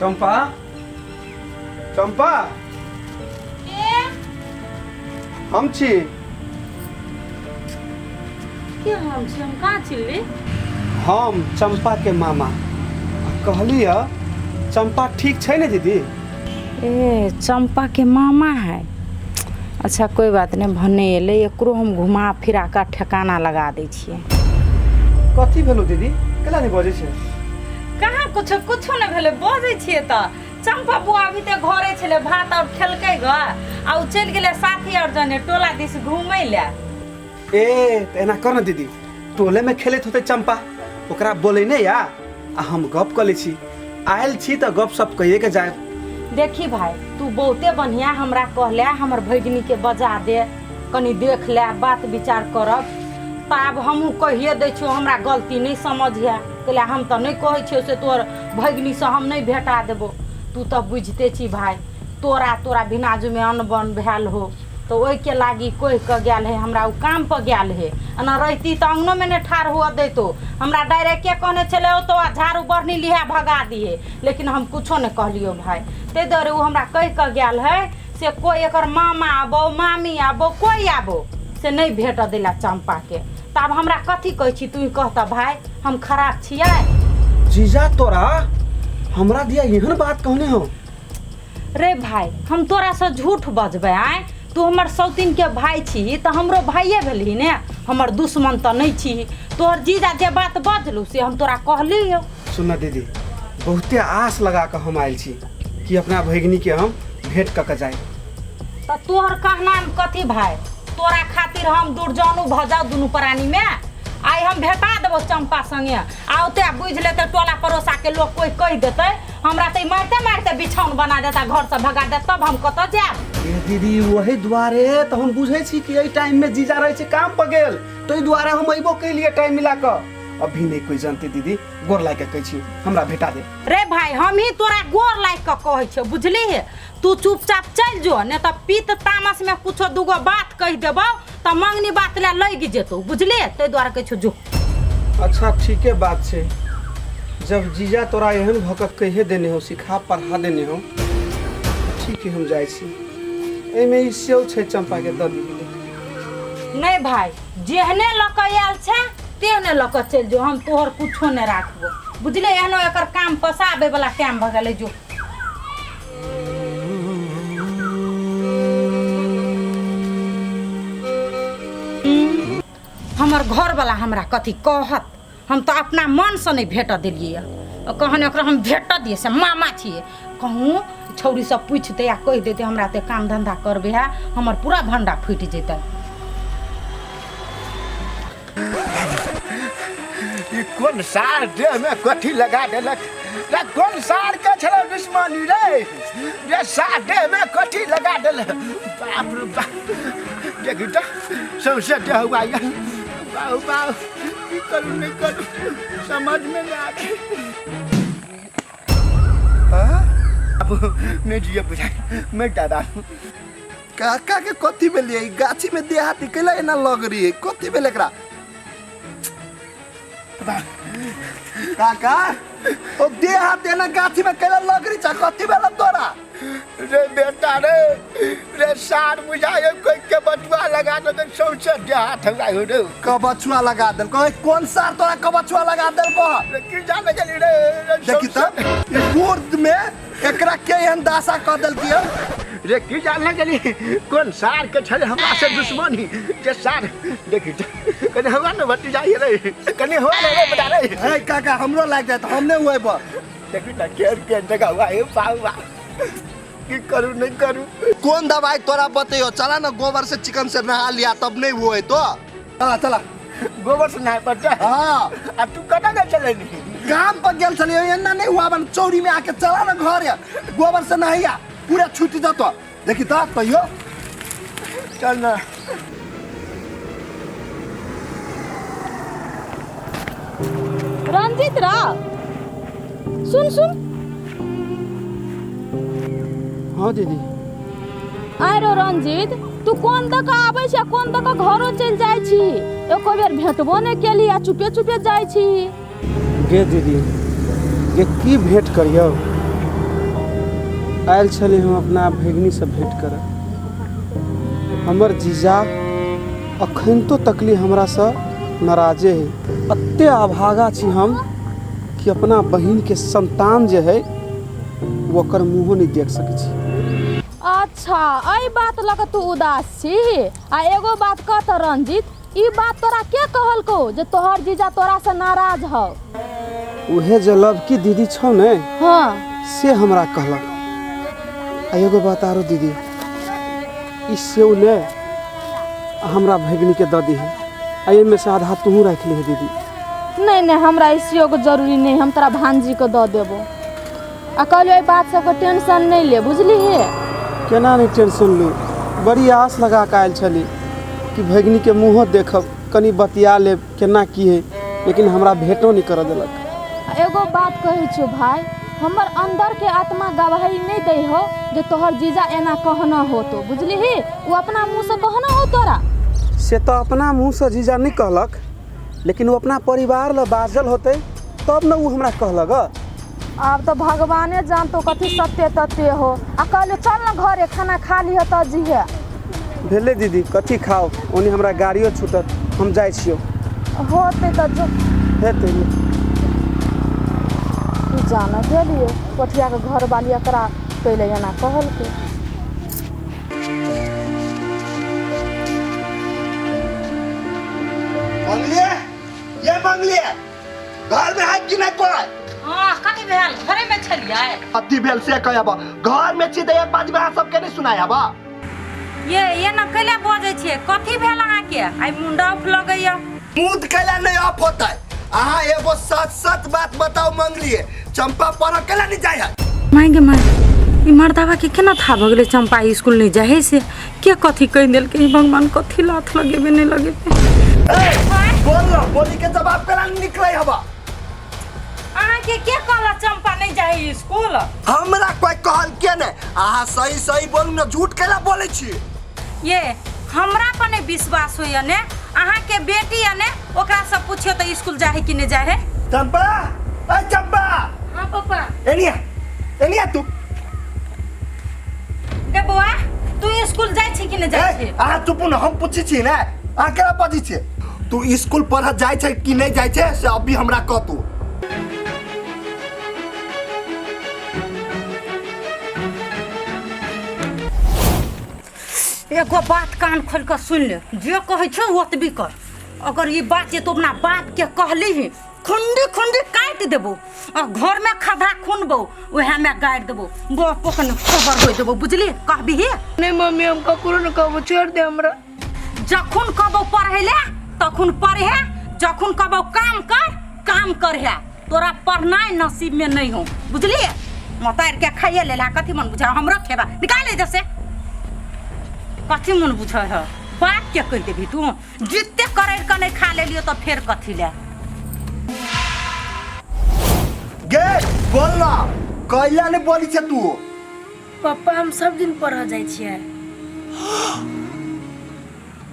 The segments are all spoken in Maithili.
चंपा, चंपा। के? हम छी। के हम छी? हम कहाँ चिल्ली? हम चंपा के मामा। आ कहली ह, चंपा ठीक छै ने दीदी? ए, चंपा के मामा है। अच्छा, कोई बात नहीं, भने एलै, एकरो हम घुमा फिरा कऽ ठेकाना लगा दै छियै। कथी भेलो दीदी, केला नहीं बजै छै? कहाँ कुछो, कुछो नहि भेलै। बजै छियै तऽ चंपा बुआ अभी तऽ घरे छलै, भात आओर खेलकै ग आ ओ चलि गेलै साथी आओर जने टोला दिस घूमै लए। ए, तऽ एना कर ने दीदी, टोले में खेलैत होतै चंपा, ओकरा बोलेने या आ हम गप कऽ लै छी। आयल छी तऽ गप सप कहिए के जायब। देखी भाई, तू बहुते बढ़िया हमरा कहले हमर भगिनी के बजा दे, कनी देख ले, बात विचार करब। तऽ आब हमहूँ कहिए दै छियौ, हमरा गलती नहि समझिहे, कैला हम तऽ नहि कहै छियौ से तोहर भगिनीसँ हम नहि भेटा देबौ। तू तऽ बुझिते छी भाई, तोरा तोरा भिनाजूमे अनबन भेल हो, तऽ ओहिके लागी कहि कऽ गेल है हमरा। ओ काम पर गेल है, एना रहिती तऽ अङ्गनोमे नहि ठाढ़ हुअ दैतो हमरा। डायरेक्टे कहने छलै ओ तो झाड़ू बढ़नी लिहे, भगा दिहे, लेकिन हम कुछो नहि कहलियो भाई। ताहि दुआरे ओ हमरा कहि कऽ गेल है से कोइ एकर मामा आबो, मामी आबो, कोइ आबो, से नहि भेट दैला चम्पाके। तऽ आब हमरा कथी कहै छी तू कहतऽ भाई, हम खराब छियै? जीजा तोरा हमरा दिया एहन बात कहने हो? रे भाई, हम तोरासँ झूठ बजबै? आँय, तू हमर सौतीनके भाय छी तऽ हमरो भाइये भेलही ने, हमर दुश्मन तऽ नहि छी। तोहर जीजा जे बात बजलू से हम तोरा कहली हौ। सुन दीदी, बहुते आस लगा कऽ हम आयल छी कि अपना भगिनी के हम भेंट कऽ के जाय। तऽ तोहर कहना कथी भाय? तोरा खातिर हम दुर्जनू भऽ जाउ दुनू प्राणीमे। आइ हम भेटा देबो चंपा संगे, आ ओते बुझि लेतै टोला पड़ोसा के लोग, कोई कहि देतै हमरा तऽ ई मारिते मारिते बिछौन बना देता, घर से भगा देत, तब हम कतऽ जायब? ए दीदी, वही दुआरे तऽ हम बुझै छी कि एहि टाइम में जीजा रहै छै काम पर गेल, ताहि दुआरे हम अयबो केलिए टाइम मिला कऽ। अभी नहीं कोई जानते दीदी, गोर लागि कऽ कहै छी, हमरा भेटा दे। रे भाई, हम ही तोरा गोर लागि कऽ कहै छियौ, बुझली? तू चुपचाप चलि जो, नहि तऽ पीत तामस में कुछो दूगो बात कहि देबौ तऽ मंगनी बात लए लगि जेतौ, बुझली? ताहि दुआरे कहै छियौ, जो। अच्छा, ठीके बात छै। जब जीजा तोरा एहन भऽ कऽ कहिए देने हो, सिखा पढ़ा देने हो, ठीक है, हम जाइ छी। एहिमे ई सेहो छै, चम्पाके दऽ दिही। नहि भाई, जेहने लऽ कऽ आयल छै तेहने लऽ कऽ चलि जो, हम तोहर कुछो नहि राखबो, बुझले? एहनो एकर काम पसाबे वाला टाइम भऽ गेलै, जो। हमर घरवला हमरा कथी कहत? हम तऽ अपना मनसँ नहि भेटऽ देलियै। कहने ओकरा हम भेटऽ दियै से मामा छियै। कहूँ छौड़ी सब पूछतै आ कहि देतै हमरा तऽ काम धन्धा करबै है, हमर पूरा भंडा फूटि जेतै। ई कोन सार देह में कथी लगा देलक रे? कोन सार के छलै दुश्मनी रे? रे सार, देह में कथी लगा देलक? बाप रे बाप, देखी तऽ सौंसे देह हुआ। बाबू बाबू, की करू नहि करू समझ में नहि आबै। बाबू, नहि जिए बुझाइ मैं दादा। काका के कथी भेलियै? ई गाछी में देहाती कैला एना लग रही है? कथी भेल एकरा? काका, ओ देहाती एना गाछी में कैला लग रही छ? कथी भेल तोरा? रे बेटा रे, रे सार, बुझाए कोई के बटुआ लगा दे, सौंसे देहात हमरा हो रे। कबछुआ लगा देल कहे? कौन सार तोरा कबछुआ लगा देल कह? रे, की जाने गेली रे, रे। देखी सौंसे तऽ ई बुर्द में एकरा के एहन दासा कऽ देलकी हन? रे, की जाने गेली कोन सार के छले हमरा से दुश्मनी जे सार। देखी तऽ, कनि हमरा ने भतीजा रे, कनि हुआ रे, रे बेटा रे। हे काका, हमरो लागि जायत, हम नहि हुए पर। देखी तऽ केहन केहन जगह हुआ हे। बाबू, की करू नहि करू? कोन दवाई तोरा बतैयो? चला ना, गोबर से चिकन से नहा लिया, तब नहीं हुए तो। चला चला। गोबर से नहाय पड़तै? हाँ। आ तू कतऽ गेल छलै? काम पर गेल छलियै। एना नहीं हुआ बन चौरी में आके। चला ना घर, या गोबर से नहैया, पूरा छूट जतो। देखी तो कहियो। चल ना। रंजित रा, सुन सुन। हाँ दीदी। आरो रंजित, तू कोन दऽ कऽ आबै छी आ कोन दऽ कऽ घरो चलि जाइ छी? एको बेर भेटबो नहि केली आ चुपे चुपे जाइ छी। गे दीदी गे, की भेंट करियौ? आयल छली हम अपना भगिनीसँ भेँट करऽ। हमर जीजा अखनितो तकली हमरासँ नाराजे है। एते अभागा छी हम कि अपना बहिनके संतान जे है ओकर मुँहो नहि देख सकै छी। अच्छा, एहि बात लऽ कऽ तू उदास छी? आ एगो बात कह तऽ रंजीत, ई बात तोरा के कहलकौ जे तोहर जीजा तोरा से नाराज हौ? उहे जे लवकी दीदी छौ ने, हाँ, से हमरा कहलक। आ एगो बात आरो दीदी, ई सेव ले आ हमरा भगिनीके दऽ दीहे, आ एहिमे से आधा तूहू राखि लिहे दीदी। नहीं नहीं, हमरा ई सेव के जरूरी नहीं, हम तोरा भांजी के दऽ देबो। आ कहलियो एहि बात सबके टेंशन नहीं ले, बुझलिही? केना नहि टेंशन लू, बड़ी आस लगा कऽ आयल छली कि भगिनीके मुँहो देखब, कनि बतिया लेब, केना की है, लेकिन हमरा भेंटो नहि करऽ देलक। आ एगो बात कहै छियौ भाय, हमर अंदर के आत्मा गवाही नहीं दै हो जे तोहर जीजा एना कहना होतो, बुझलिही? ओ अपना मुँह से कहना हो तोरा? से तऽ अपना मुँहसँ जीजा नहि कहलक, लेकिन ओ अपना परिवार लए बाजल होतै तब ने ओ हमरा कहलक। आब तऽ भगवाने जानतो कथी सत्य तत्य हो। आ कहलियो चल न घरे खाना खा लिह तऽ जिहे। भेलै दीदी, कथी खाओ, ओनी हमरा गाड़ियो छूटत, हम जाइ छियौ। होतै तऽ जो। हेतै ने। की जान गेलियै कोठिया के घरवाली एकरा कैले एना कहलकै। मंगलिए, ये मंगलिए, घर में है कि नहीं कोई? हाँ, कथी भेल? घरे में छलियै। अति भेल से कहब, घर में छी तऽ एक बात अहाँ सबके नहीं सुनायब। ये ये न कैला बजै छियै? कथी भेल अहाँके? आइ मुंडा ऑफ लगैया। मूड कैला नहीं ऑफ होता है? अहाँ एगो सच सच बात बताओ मंगलिए, चंपा पढ़ कैला नहीं जाय है? माय गे माय, ई मर्दावा के केना था भऽ गेलै चंपा स्कूल नहीं जाए से? के कथी कहि देलकै? हे भगवान, कथी लाथ लगेबे नहीं लगेबे। ए, बोल ना, बोली के जवाब कैला नहीं निकले हवा? अहाँके के कहलक चंपा नहीं जाए स्कूल? हमरा कोई कहल के नहीं, अहाँ सही सही बोलू ना, झूठ कैला बोले छी? ये हमरा पर नहीं विश्वास होइया ने? अहाँके बेटी या ने, ओकरा से पूछियो तऽ स्कूल जाए कि नहीं जाए। चंपा, ए चंपा। हाँ पापा। एनिया एनिया तू। गे बौआ, तू स्कूल जाइ छी कि नहीं जाइ छी? ए, अहाँ चुपू ना, हम पूछै छी ने, अहाँ केना बजै छियै? तू स्कूल पढ़ जाइ छै कि नहीं जाइ छै से अभी हमरा कह तू। एगो बात कान खोल कऽ सुनि ले, जे कहै छौ ओतबी कर। अगर ई बात जे तू अपना बाप के कहली ही, खुंडी खुंडी काटि देबो आ घर में खद्धा खुनबो, उएह में गाड़ि देबो, बापो के ने खबर होइ देबो, बुझली? कहबी ही नहीं मम्मी, हम ककरो न कहबो, छोड़ दे हमरा। जखन कहबो पढ़ै ले तखन पढ़े, जखन कहबो काम कर काम करहे। तोरा पढ़नाइ नसीब में नहीं हो, बुझलिए? मोतार के खाइए लेला, कथी मन बुझा हमरो खेबा निकाले जैसे कथी मन बुझे है? बाप के कहि देबी तू, जिते करे के नहीं खा लेलियो तो फेर कथी ले। गे बोल ना, कैला नहीं बोली छे तू? पप्पा, हम सब दिन पढ़ जाइ छियै।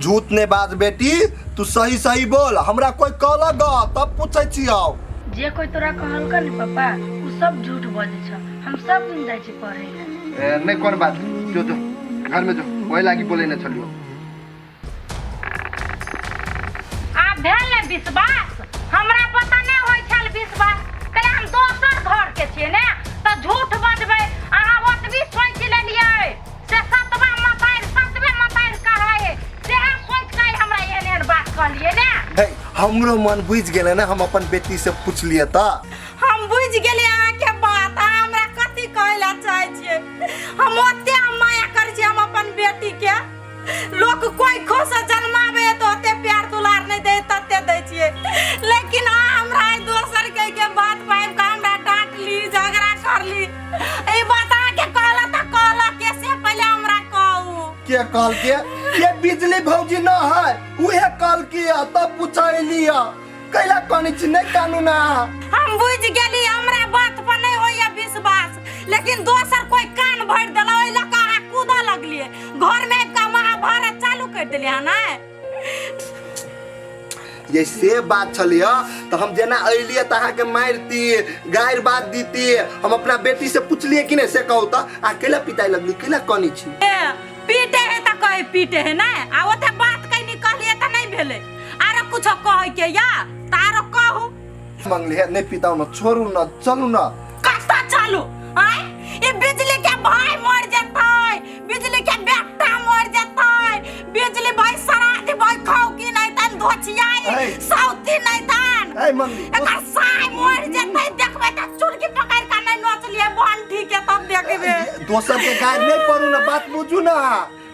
झूठ ने बाज बेटी, तू सही सही बोल, हमरा कोई कहलक ग तब पूछै छियौ। जे कोई तोरा कहलक ने पप्पा, उ सब झूठ बजै छ, हम सब दिन जाइ छी पढ़ै ले। नहीं कोन बात, जो जो घर में जो, वही लागी बोले न छलियो। आब भेल ने विश्वास? हमरा पता नहि होइ छल विश्वास, कहले हम दोसर घर के छियै ने तऽ झूठ बजबै। अहाँ ओतबी सोचि लेलियै से सतबा मतारि सतबे मतारि कहै, सेहे सोचि कऽ हमरा एहन एहन बात कहलियै ने। हे, हमरो मन बुझि गेलै ने, हम अपन बेटी से पुछलियै तऽ हम बुझि गेलियै अहाँके बात, अहाँ हमरा कथी कहै लए चाहै छियै। हम ओते हम माया करै छियै हम अपन बेटीके, लोक कोई खुश जन्मावे तो ओते प्यार दुलार नहीं दे तते दै छियै, लेकिन अहाँ हमरा आइ दोसर के के बात पाबि कऽ हमरा डांटली, झगड़ा करली। ई बात अहाँके कहला तऽ कहला के से पहिले हमरा कहू। के कहल के? ये बिजली भौजी न है, उहे कहल के तब पूछैली कैला कहने छी नहीं कानू ना। हम बुझि गेली, हमरा बात पर नहीं होइया विश्वास, लेकिन दोसर कोई कान भरि देला ओहि लऽ कऽ अहाँ कूदऽ लगलियै, घर में आबि कऽ महाभारत चालू करि देलियै हँ ने। ये से बात छलिय तऽ हम जेना अयलियै तऽ अहाँके मारिती गारि बात दीती। हम अपना बेटी से पुछलियै कि नहि से कहू तऽ अहाँ कैला पिताई लगली, कैला कनी छी? ए, पीटे है तऽ कहे पीटे है नहि, आ ओते बात कहीं कहलियै तऽ नहि भेलै। आरो कुछो कहै के या तऽ आरो कहू। मंगली है नहीं पिताऊ न, छोड़ू न, चलू न। कतऽ चलू? आँय, ई बिजली के भाई मर जेतै, बिजली के बेटा मर जेतै, बिजली भाई सराध भाई खाऊ की नहीं तन धोचियाई ऐ। सौती नहीं तन ऐ मंगली, एकर साय मर जेतै। देखबै तऽ चुटकी पकड़ के नहीं नोचलिए बंठी के तब देखबै। दोसर के गारि नहीं पड़ू न, बात बुझू न,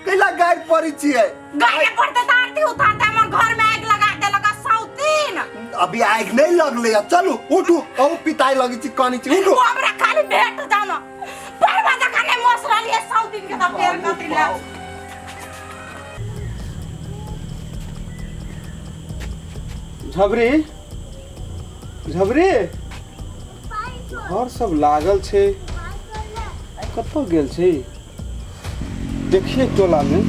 कैला गारि पड़ी छियै? गाय पड़ते तऽ आरती उतारते, हमर घर में आगि लगा देलक सौतीन। अभी आगि नहीं लगले है, चलू उठू, अहू पिताई लगी छी कनी छी, उठू। ओ हमरा खाली भेट जाओ न परवा जकाँ नहि मोस रहलियै सौतीन के तऽ फेर कथी ले। झबरी झबरी, घर सब लागल छै, कतऽ गेल छै? देखिए टोला में।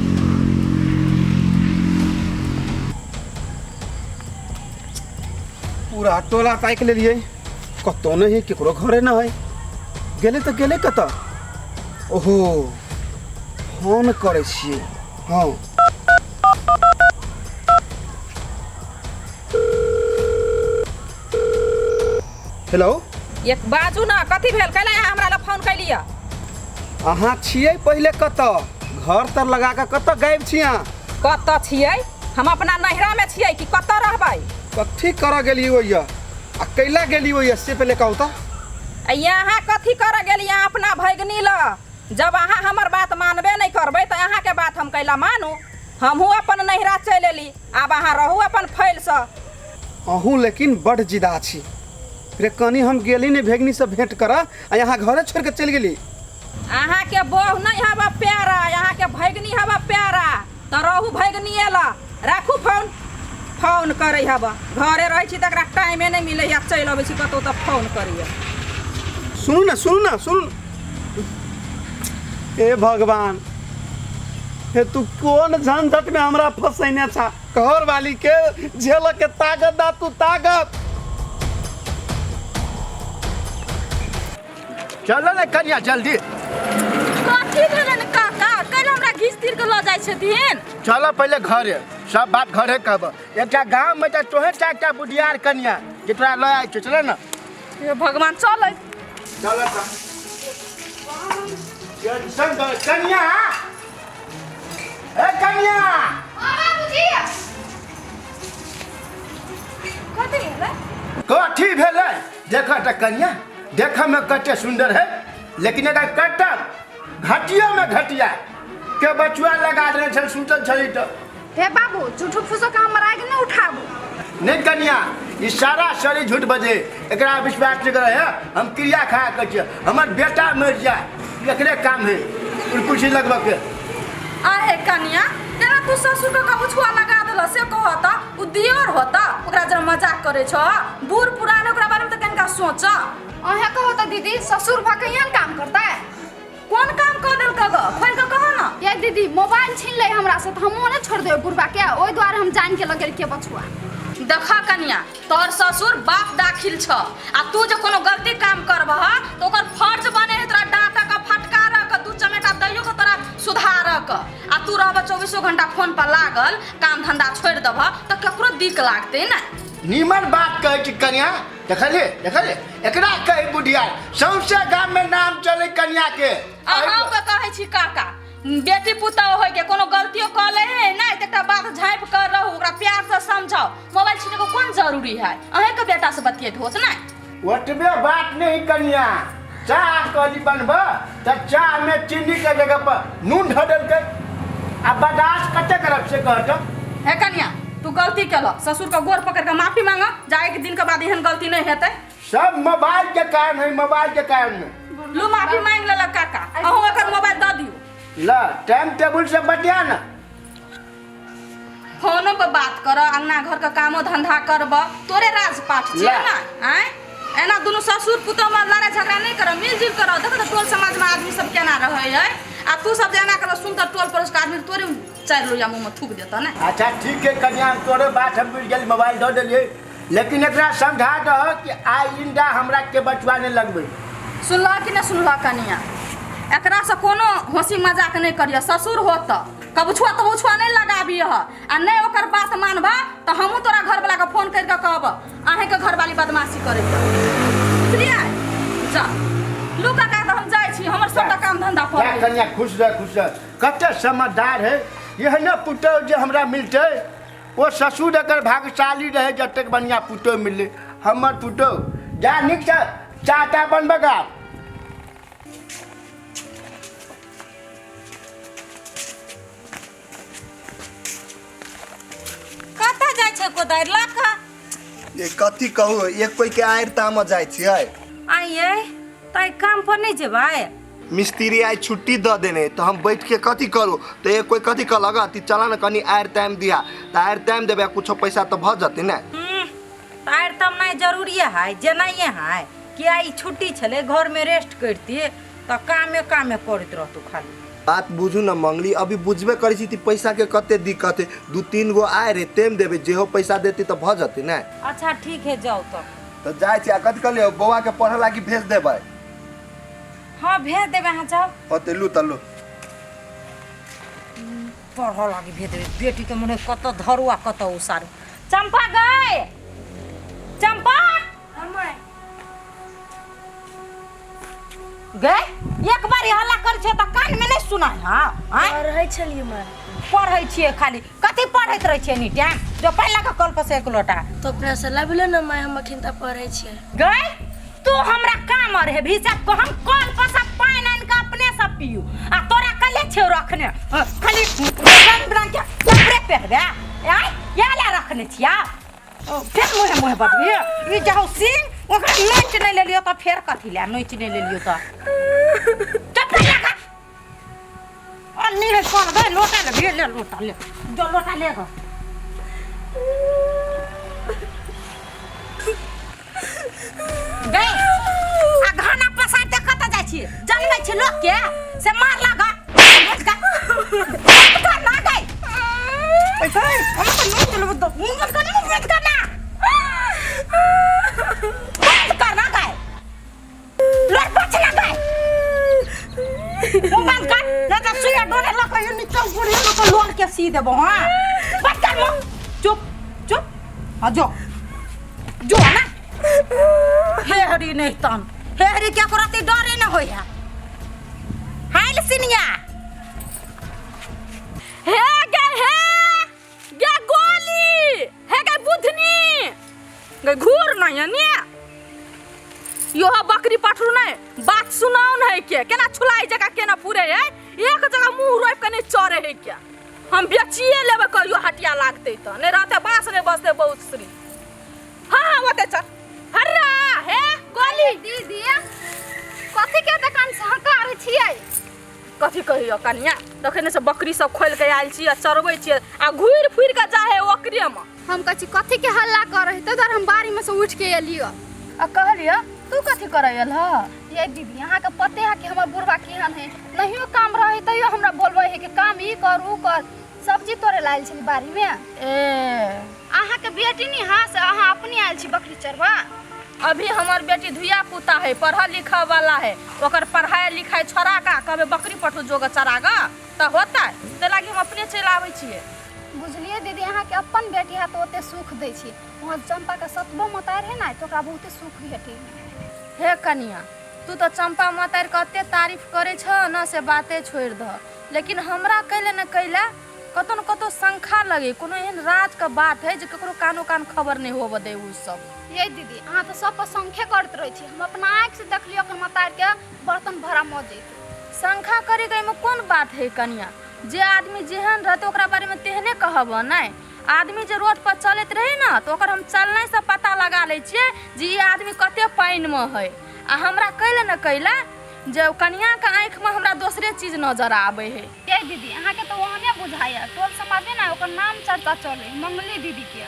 पूरा टोला ताकि लेलियै, कतौ नहि है, केकरो घरे नहि है। गेलै तऽ गेलै कतऽ? ओहो, फोन करै छियै। हँ हेलो, एक बाजू ना, कथी भेल? कैला अहाँ हमरा लग फोन कैलियै? अहाँ छियै पहिले कतऽ? घर तर लगा कऽ कतऽ गायब छी अहाँ? कतऽ छियै? हम अपना नैहरामे छियै कि कतऽ रहबै? कथी करऽ गेलियै ओइया आ कैला गेलियै ओइया से पहिले कहू तऽ। आ यहाँ कथी करऽ गेलियै? अहाँ अपना भैगनी लग। जब अहाँ हमर बात मानबे नहि करबै तऽ अहाँके बात हम कैला मानू? हमहूँ अपन नैहरा चलि एली, आब अहाँ रहू अपन फैलसँ। अहूँ लेकिन बड्ड जिदा छी रे। कनी हम गेली ने भेगनी से भेंट करऽ आ यहाँ घरे छोड़ के चलि गेली। अहाँके बहू नहि हवा प्यारा, अहाँके भैगनी हवा प्यारा, तऽ रहू भैगनी एला। राखू फोन। फोन करै हवा, घरे रहै छी तकरा टाइमे नहि मिलै है, चलि अबै छी कतहु तऽ फोन करैया। सुनू ने, सुनू ने, सुनू। हे भगवान, हे तू कोन झंझट में हमरा फंसैने छा? घर वाली के झेल के ताकत दा तू, ताकत। चलो ने कनिया जल्दी। कथी भेलन काका? काल्हि हमरा घीच तीर के लऽ जाइ छथिन। चलो पहिले घरे, सब बात घरे कहब। एकटा गाँव में तऽ तोहे टा एकटा बुधियार कनिया जे तोरा लऽ आयल छौ। चलो ने। हे भगवान, चल। चलो तऽ टेंशन कनिया, ए कनिया। कथी भेलै? कथी भेलै? देख तऽ कनिया, देखऽ में कते सुंदर है, लेकिन एकर कटल घटिया में घटिया के बचुआ लगा देने छल सुतल छली तऽ। हे बाबू, झूठो फूसो के हमर आगि नहि उठाबू। नहीं कनिया, ई सारा शरीर झूठ बजे, एकरा विश्वास नहीं करे है। हम क्रिया खा के छियै, हमर बेटा मर जाए एकरे काम है कुर्सी लगबऽ के। आहे कनिया, केना तू ससुर के कबुछुआ लगा देल से कह त? उ दियोर होता, ओकरा जरा मजाक करे छ? बूढ़ पुरान, ओकरा बारे में त कनिका सोच। अहें कहो त दीदी, ससुर भऽ के एहन काम करतै? कोन काम कऽ देलक ग? खोलि कऽ कह न। ये दीदी, मोबाइल छीन ले हमरा से तऽ हमहूँ नहि छोड़ देबै बुढ़बा के, ओहि दुआरे हम जान के लगेलकै बछुआ। देख कनिया, तोहर ससुर बाप दाखिल छ, आ तू जे कोनो गलती काम करबह तऽ ओकर फर्ज बने है तोरा डाँटऽ के, फटकारऽ के, दू चमेटा दैयो के तोरा सुधारऽ के। आ तू रहबह चौबीसो घंटा फोन पर लागल, काम धंधा छोड़ि देबह तऽ केकरो दिक लागतै ने। नीमन बात कहै छी कनिया। देखलिए देखलिए, एकरा कही बुढ़िया, सौंसे गाम में नाम चले कनिया के। अहूँ के कहै छी काका, बेटी पुतहु होय के कोनो गलतियो कऽ ले है नहि तऽ एकटा बात झाँपि कऽ रहू, ओकरा प्यार से समझाउ। मोबाइल छीने के कोन जरूरी है? अहें के बेटा से बतियेत होत ने। ओतबे बात नहीं कनिया, चाह कहली बनब तऽ चाह में चीनी के जगह पर नून धऽ देलकै, आ बर्दाश्त कते करब से कह तऽ। हे कनिया, तू गलती केलह, ससुर के गोर पकड़ के माफी मांग, जा एक दिन के बाद एहन गलती नहीं हेतै। सब मोबाइल के कारण है, मोबाइल के कारण है। लू, माफी मांग लेलक काका, अहूँ एकर मोबाइल दऽ दियौ। ल टाइम टेबुल से बतिया ना। फोनो पर बात कर, अंगना घर के कामो धंधा करब, तोरे राजपाट छियै ला। ना? आँय, एना दुनू ससुर पुतोह में लड़ाई झगड़ा नहीं करब, मिलजुल कर रहो। देखो तो टोल समाज में आदमी सब केना रहै है, आ तू सब जे एना करबह सुनतऽ टोल पड़ोस के आदमी तोरे चारि लोहिया मुँह में थूक देतऽ ने। अच्छा ठीक है कन्या, हम तोरे बात हम बुझि गेली, मोबाइल दऽ देलियै, लेकिन एकरा समझा दह कि आइंदा हमरा के बचवा नहि लगबै। सुनलह कि नहि सुनलह कनिया, एकरा से कोनो हंसी मजाक नहि करिह, ससुर हो तऽ कबुछुआ तबुछुआ नहि लगाबिह, आ नहि ओकर बात मानबह तऽ हमहूँ तोरा घरवला के फोन करि कऽ कहब अहींके घरवाली बदमाशी करै बुझलियै। जा लू काका, तऽ हम जाइ छी, हमर सबटा काम धंधा जा पड़ल। कन्या खुश रह, खुश रह, कते समझदार है, एहने पुतोहु जे हमरा मिलतै, ओ ससुर एकर भाग्यशाली रहे जतेक बढ़िया पुतोहु मिललै। हमर पुतोहु जा नीक से चाह ता बनबे गा। कतऽ जाइ छै कोदारि लऽ कऽ? ये कथी कहू, एक कोई के आरि तामऽ जाइ छियै। आइये तऽ काम पर नहि जेबै? मिस्त्री आइ छुट्टी दऽ देने तऽ हम बैठ के कथी करू, तऽ एक कोई कथी कहलक ती चला ने कनी आरि तामि दिहा, तऽ आरि तामि देबै, कुछो पैसा तऽ भऽ जेतै ने। तऽ आरि तामनाइ जरूरिये है, जेनाइए है कि आइ छुट्टी छलै, घरमे रेस्ट करितियै तऽ कामे कामे करैत रहतौ खाली। बात बुझू ने मंगली, अभी बुझबे करै छी कि पैसा के कते दिक्कत है, 2-3 गो आय रे तेम देबै, जेहो पैसा देती तऽ भऽ जेतै ने। अच्छा ठीक है, जाउ तऽ। तऽ जाइ छी, आ कथी कहलियै बौआ के पढ़ऽ लागी भेज देबै? हाँ भेज देबै, अहाँ जाउ। हाँ तऽ लू तऽ लू। पढ़ऽ लागी भेज देबै बेटी के, मने कतऽ धरू आ कतऽ उसारू। चंपा गए, चंपा गए, एक बार हल्ला कर छै तऽ कान में नहीं सुनाय। हाँ आँय? पढ़ै छलियै माँ। पढ़ै छियै खाली, कथी पढ़ैत रहै छियै एनी टाइम? जो पानि लऽ कऽ कल पर से एक लोटा। तो अपना से लभले ने माँ, हम अखन तऽ पढ़ै छियै। गए तू हमरा काम रहे भी से हम कल पर से पानि आनि कऽ अपने से पियू, आ तोरा कले छौ रखने खाली रंग बिरंग के कपड़े पहिरबे आँय, इएह लए रखने छिया? फेर मुँहे मुँहे बजबी, ई जाउ सिंह ओकरा नोचि नहि लेलियो तऽ फेर कथी लए नोचि नहि लेलियो तऽ चप्पल लगा अन्नी है कौन गए लोटा ले भी ले, लोटा ले, जो लोटा ले गो गए, आ घाना पसार के कतऽ जाइ छी? जनबै छी लोक के से मार लगा ना गए, हम तऽ नोच लेबो तऽ मुँह बंद कर, मुँह बंद कर ना, बंद कर ना गए, लोर पोछ ना गए, मुँह बंद कर, नहीं तो सुइया डोले लग के नीचा गुड़ी तो लोन के सी देबो। हाँ बंद कर मुँह, चुप चुप, हाँ जो जो ना हे हरी नहीं तन हे हरी क्या करती डरे न होय है हाइल सिनिया हे गे हे गे गोली हे गे बुधनी गे घूर नहीं है ने यो बकरी पठरू नहीं बात सुनाउन है के केना छुलाई जगह केना पूरे है, एक जगह मुंह रोप के नहीं चरे है क्या? हम बेचिए लेबे कहियो हटिया लागते त नहीं रहते बांस नहीं बसते बहुत श्री। हाँ हाँ ओते चल हर्रा हे गोली। दीदी कथी के दुकान से हकार छियै? कथी कहियो कनिया, तखने से बकरी सब खोल के आयल छी आ चरबै छी आ घुरि फिर के जाए है ओकरे में। हम कहै छी कथी के हल्ला कर रही, तै दुआरे हम बाड़ी में से उठ के एलियो। आ कहलियो तू कथी करै एल ह? ये दीदी अहाँ के पते है कि हमर बुढ़वा केहन है, नहियो काम रहे तैयो हमरा बोलबै है कि काम ई कर ऊ कर। सब्जी तोड़े ला आयल छली बाड़ी में। ए अहाँ के बेटी नी हाँ से अहाँ अपने आयल छी बकरी चरबा? अभी हमर बेटी धिया पुता है, पढ़ल लिखल वाला है, ओकर पढ़ाई लिखाई छोड़ा का कहबे बकरी पठू जोग चरागा तऽ होतै, तै लागी हम अपने चलि आबै छियै। बुझलियै दीदी, अहाँ के अपन बेटी है तऽ ओते सुख दै छी, वहाँ चंपा के सतबो मतार है ना तऽ ओकरा बहुते सुख भेटै। हे कनिया तू तऽ चंपा मतार के एते तारीफ करै छह न से बाते छोड़ि दह, लेकिन हमरा कैले न कैले कतौ न कतौ शंखा लगे, कोनो एहन राज के बात है जे ककरो कानो कान खबर नहीं होबऽ दे उ सब। ये दीदी अहाँ तऽ सब पर शंखे करैत रहै छी, हम अपना आँखि से देखलियै ओकर मतार के बर्तन भरा मजैत। शंखा करे के एहिमे कोन बात है कनिया, जे आदमी जेहन रहतै ओकरा बारे में तेहने कहब नहि। आदमी जे रोड पर चलैत रहे ना तऽ ओकर हम चलनाइ से पता लगा लै छियै जे ई आदमी कते पानि में है, आ हमरा कैले न कैले जे कनिया के आँखि में हमरा दोसरे चीज नजर आबै है। ये दीदी अहाँ के तऽ ओहने बुझाइया, टोल समाज में ना ओकर नाम चर्चा चले मंगली दीदी के।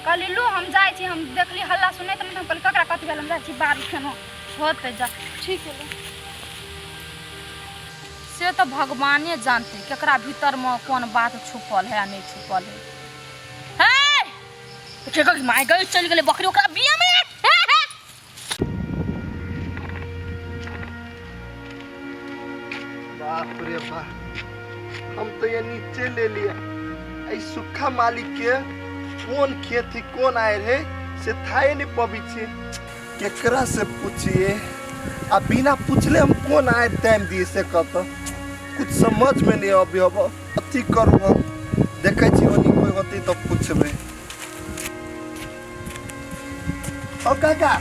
कहली लू हम जाइ छी, हम देखली हल्ला सुनैत नहि, हम कहली ककरा कथी भेल, हम जाइ छी बाड़ी खेनो होतै जा ठीक है। से तऽ भगवाने जानते केकरा भीतरमे कोन बात छुपल है आ नहि छुपल है। हे केकर माय गई चलि गेलै बकरी ओकरा बिया में। हे हे बाप रे बाप, हम तो ये नीचे ले लिया। ऐ सुखा मालिक के कोन खेत ही कोन आयल है से थाए नहीं पबी छे। केकरा से पूछिए आ बिना पूछले हम कोन आए टाइम दिए से कत कुछ समझ में नहीं अभी। अब अथी करू, हम देखे छी ओनी कोई होती तो पूछबे। ओ काका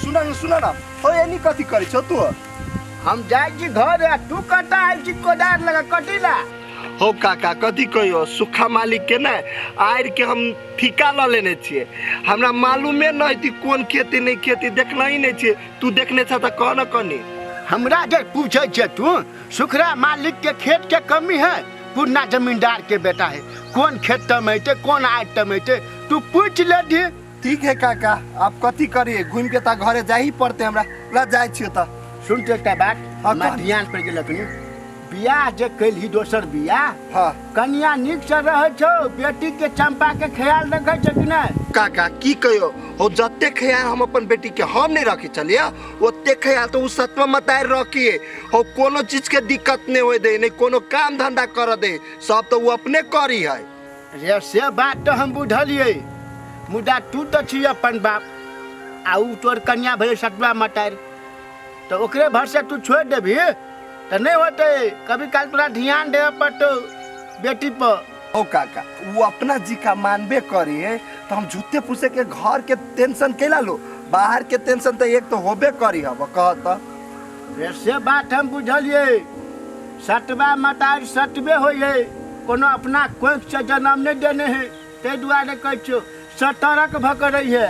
सुना ना, सुना ना, हो एनी कथी करै छौ तू? हम जाइ छी घर आ तू कतऽ आयल छी कोदार लगा कटीला? हो काका कथी कहियो, सुखा मालिक के ने आरि के हम ठीका लऽ लेने छियै। हमरा मालूमे नहि कि कोन खेती नहि खेती देखना ही नहीं छियै। तू देखने छ तऽ कह न कनी। हमरा जे पूछै छै तू, सुखरा मालिक के खेत के कमी है? पुरना जमींदार के बेटा है, कोन खेत तमेते कोन आय तमेते तू पूछ ले दी। ठीक है काका, आप कथी करिए, घूम के ता घरे जा ही पड़ते हमरा, ला जाइ छियो तऽ। सुन तो एकटा बात। हाँ, हमरा कह। ध्यान पड़ि गेल अखनी, बियाह जे कैलही दोसर बियाह, हाँ। कनिया नीक से रहै छौ, बेटी के चंपा के ख्याल रखै छै कि नहि? काका की कहियो, हो जते ख्याल हम अपन बेटी के हम नहीं रखे चलिए ओते ख्याल तो उ सतमा मतार रखिए। हो कोनो चीज के दिक्कत नहीं होए दे, नहीं कोनो काम धंधा कर दे, सब तो वो अपने करी है। रे से बात तो हम बुझलियै, मुदा तू तो छी अपन बाप आ उ तोर कन्या भेलै सतुआ मतार, तऽ ओकरे भरसे तू छोड़ि देबही तऽ नहि होतै। कभी काल तोरा ध्यान देबऽ पड़तौ बेटी पर। ओ काका वो अपना जी का मानबे करी है तो हम झूठे पूछे के घर के टेंशन केला लो, बाहर के टेंशन तो एक तो होबे करी हब कह तो। रे से बात हम बुझलियै, सतबा मतार सतबे होइ है, कोनो अपना कोख से जन्म नहि देने है, ताहि दुआरे कहै छियौ सतर्क भऽ कऽ रहिहे।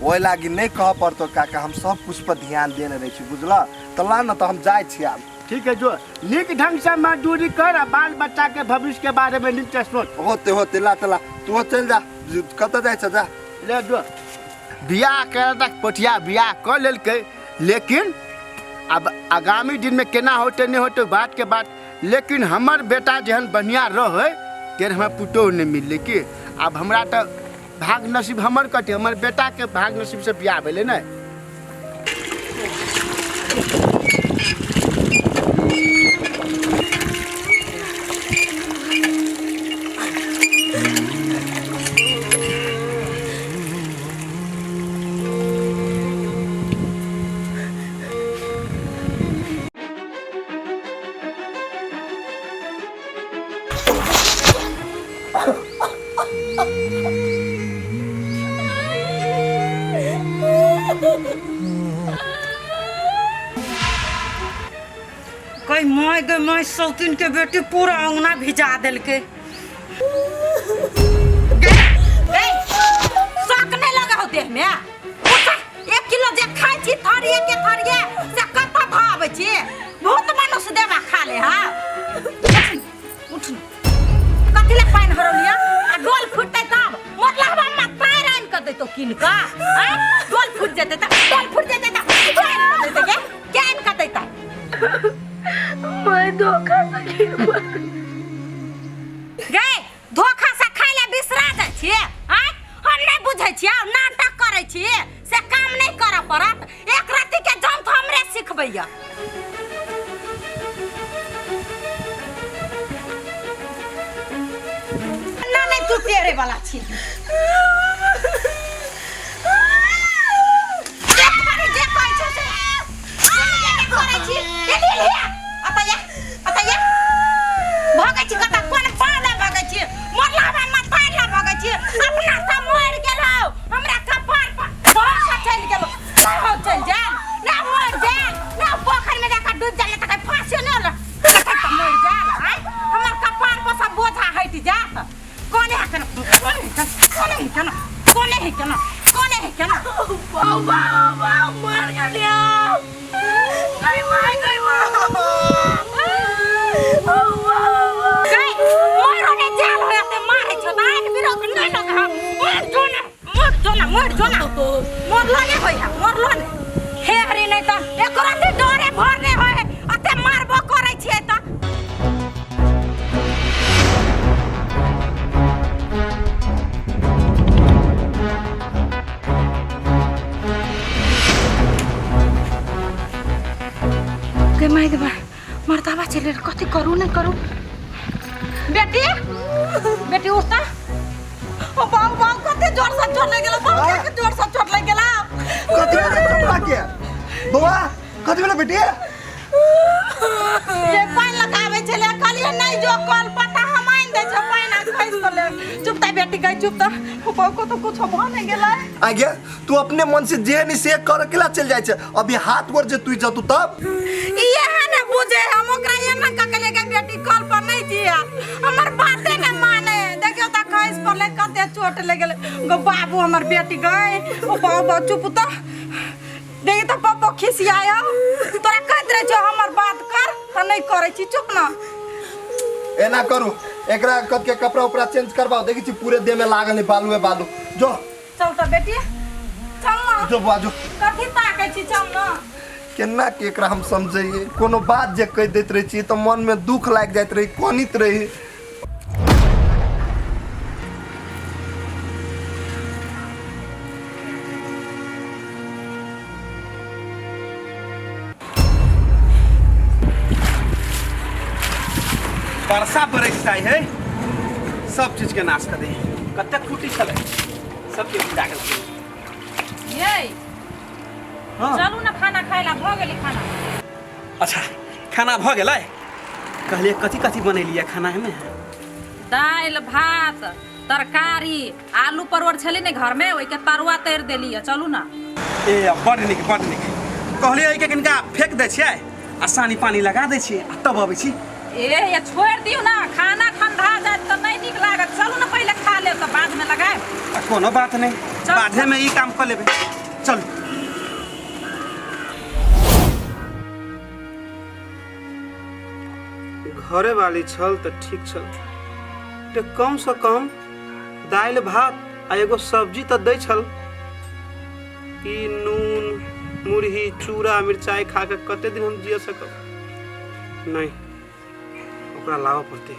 ओहि लागी नहीं कह पड़तो काका, हम सब कुछ पर ध्यान देने रहे छी बुझला। तो ला न तो हम जाइ छी आब। ठीक है, जो नीक ढंग से मजदूरी कर आ बाल बच्चा के भविष्य के बारे में नीक से सोच। होते होते ला तो ला, तू चल जा, कतऽ जाइ छ जा। ले जो बियाह कर तक पोठिया बियाह कऽ लेलकै, लेकिन अब आगामी दिन में केना होते नहीं होते बात के बात, लेकिन हमर बेटा जेहन बढ़िया रहै तेर हमरा पुतोहु नहीं मिललै की। आब हमरा तऽ भाग नसीब हमर कथी, हमर बेटा के भाग नसीब से बियाह भेलै ने। कई my गे my, सौतीन के बेटी पूरा अंगना भिजा देलके। शक नहीं लगा हो देह में? एक किलो जे खाइ छी थरिये के थरिये से कतऽ धऽ छी? बहुत मनुष्य देवा खा ले। हाँ उठ, कथी ले पानि हरौलिया? आ डोल फुटतै तब मोटलहबा में तार आनि कऽ दैतौ कीन कऽ। आँय डोल फुटि जेतै तऽ, डोल फुटि जेतै तऽ के आनि कऽ दैतै गे? के आनि कऽ दैतै? मैं धोखा से गे धोखा से खाइ ले बिसरा जाइ छियै? आँय हम नहि बुझै छियै, नाटक करै छियै से काम नहि करऽ पड़त। एक रत्ती के जंत हमरे सिखबैया। ना नहीं तू तेरे वाला छी। एक बारी जे कहै छौ से सुनबे नहि करै छी। ए ले ले, अतऽ या, अतऽ या। भगै छी कतऽ? कोन पाला भगै छी? मरलावा मतार ला भगै छी? अपना सब मरि गेल हौ, हमरा कपार पर धोखा चलि गेल हौ। चलि जाल ना मरि जाल ना पोखरि में जाकर डूबि जाल तऽ फांसी नहि होल तऽ मरि जाल। आँय हमर कपार पर सब बोझा हटि जात। कोने है केना, कोने है केना, कोने है केना, कोने है केना, कोने है केना? बाबा बाबा मर गेलियो, गई माय गई माँ। गई मरो ने जाल होया ते मारे छो त आँख बिरोक नहीं लग। मर जो ना, मर जो ना, मर जो ना, मरलो ने होया, मरलो ने। हे हरी नहीं त एकरा ते डरे भरने होय, अते मारबो करै छियै त। गे माय गे माय, मर्दाबा चलि गेल। कथी करू नहि करू। बेटी, बेटी उठता। ओ बाबू, बाबू, कते जोर से चोट लागि गेल बाबू, कते जोर से चोट लागि गेल। कथी भेलै चंपा के बौआ? कथी भेलै बेटी? ये पानि लगाबै छलै, कहलियै नहि जो कल पता, हम आनि दै छै पानि, आ खसि पड़लै। चुप ता बेटी गई, चुप ता। ओ बाबू को तो कुछो भऽ नहि गेलै। आ गे, तू अपने मन से जे नहीं से कर केला चल जाइ छै? अभी हाथ गोर जे टूटि जतू तब? इएह ने बुझे, हम ओकरा एना कऽ कहलियै गे बेटी कल पर नहि जिया, हमर बाते ने माने। देखियौ तऽ खसि पड़लै, कते चोट लागि गेलै। गो बाबू, हमर बेटी गई। ओ बाबू, चुप तऽ। देखी तऽ पप्पो खिसियायो। तोरा कहैत रहै छियौ हमर बात कर, तऽ नहि करै छी। चुप न। एना करू, एकरा कत के कपड़ा उपड़ा चेंज करवाओ। देखी छी पूरे देह में लागल है बालू है बालू। जो। चल तऽ बेटी, चल न। जो बुआ, जो। कथी ताकै छी? चल न। केना के एकरा हम समझैए? कोनो बात जे कहि दैत रहै छियै तऽ मन में दुख लागि जाइत रहै, कनित रही। वर्षा बरस जाइ है, सब चीज के नाश कर दे। कतेक फूटी छलै, सब चीज उड़ा गेल। ये। हाँ। चलू ने खाना खाय ला, भऽ गेलै खाना। अच्छा, खाना भऽ गेलै? कहलियै कथी कथी बनेलियै खाना में? दालि भात तरकारी, आलू परोड़ छलै ने घरमे, ओहिके तरुआ तरि देलियै। चलू ने। ए बड्ड नीक, बड्ड नीक। कहलियै एहिके कनिका फेंक दै छियै आ सानी पानी लगा दै छियै आ तब अबै छी। ए ये, छोड़ि दियौ ने, खाना ठंडा जायत तऽ नहि नीक लागत। चलू ने, पहिले खा लेब तऽ बादमे लगायब। आ कोनो बात नहि, चल। बाधेमे ई काम कऽ लेबै। चलू। घरे वाली छल तऽ ठीक छल, तऽ कमसँ कम दालि भात आ एगो सब्जी तऽ दै छल। ई नून मुरही चूड़ा मिरचाइ खा कऽ कते दिन हम जिय सकब? नहि, ओकरा लाबऽ पड़तै।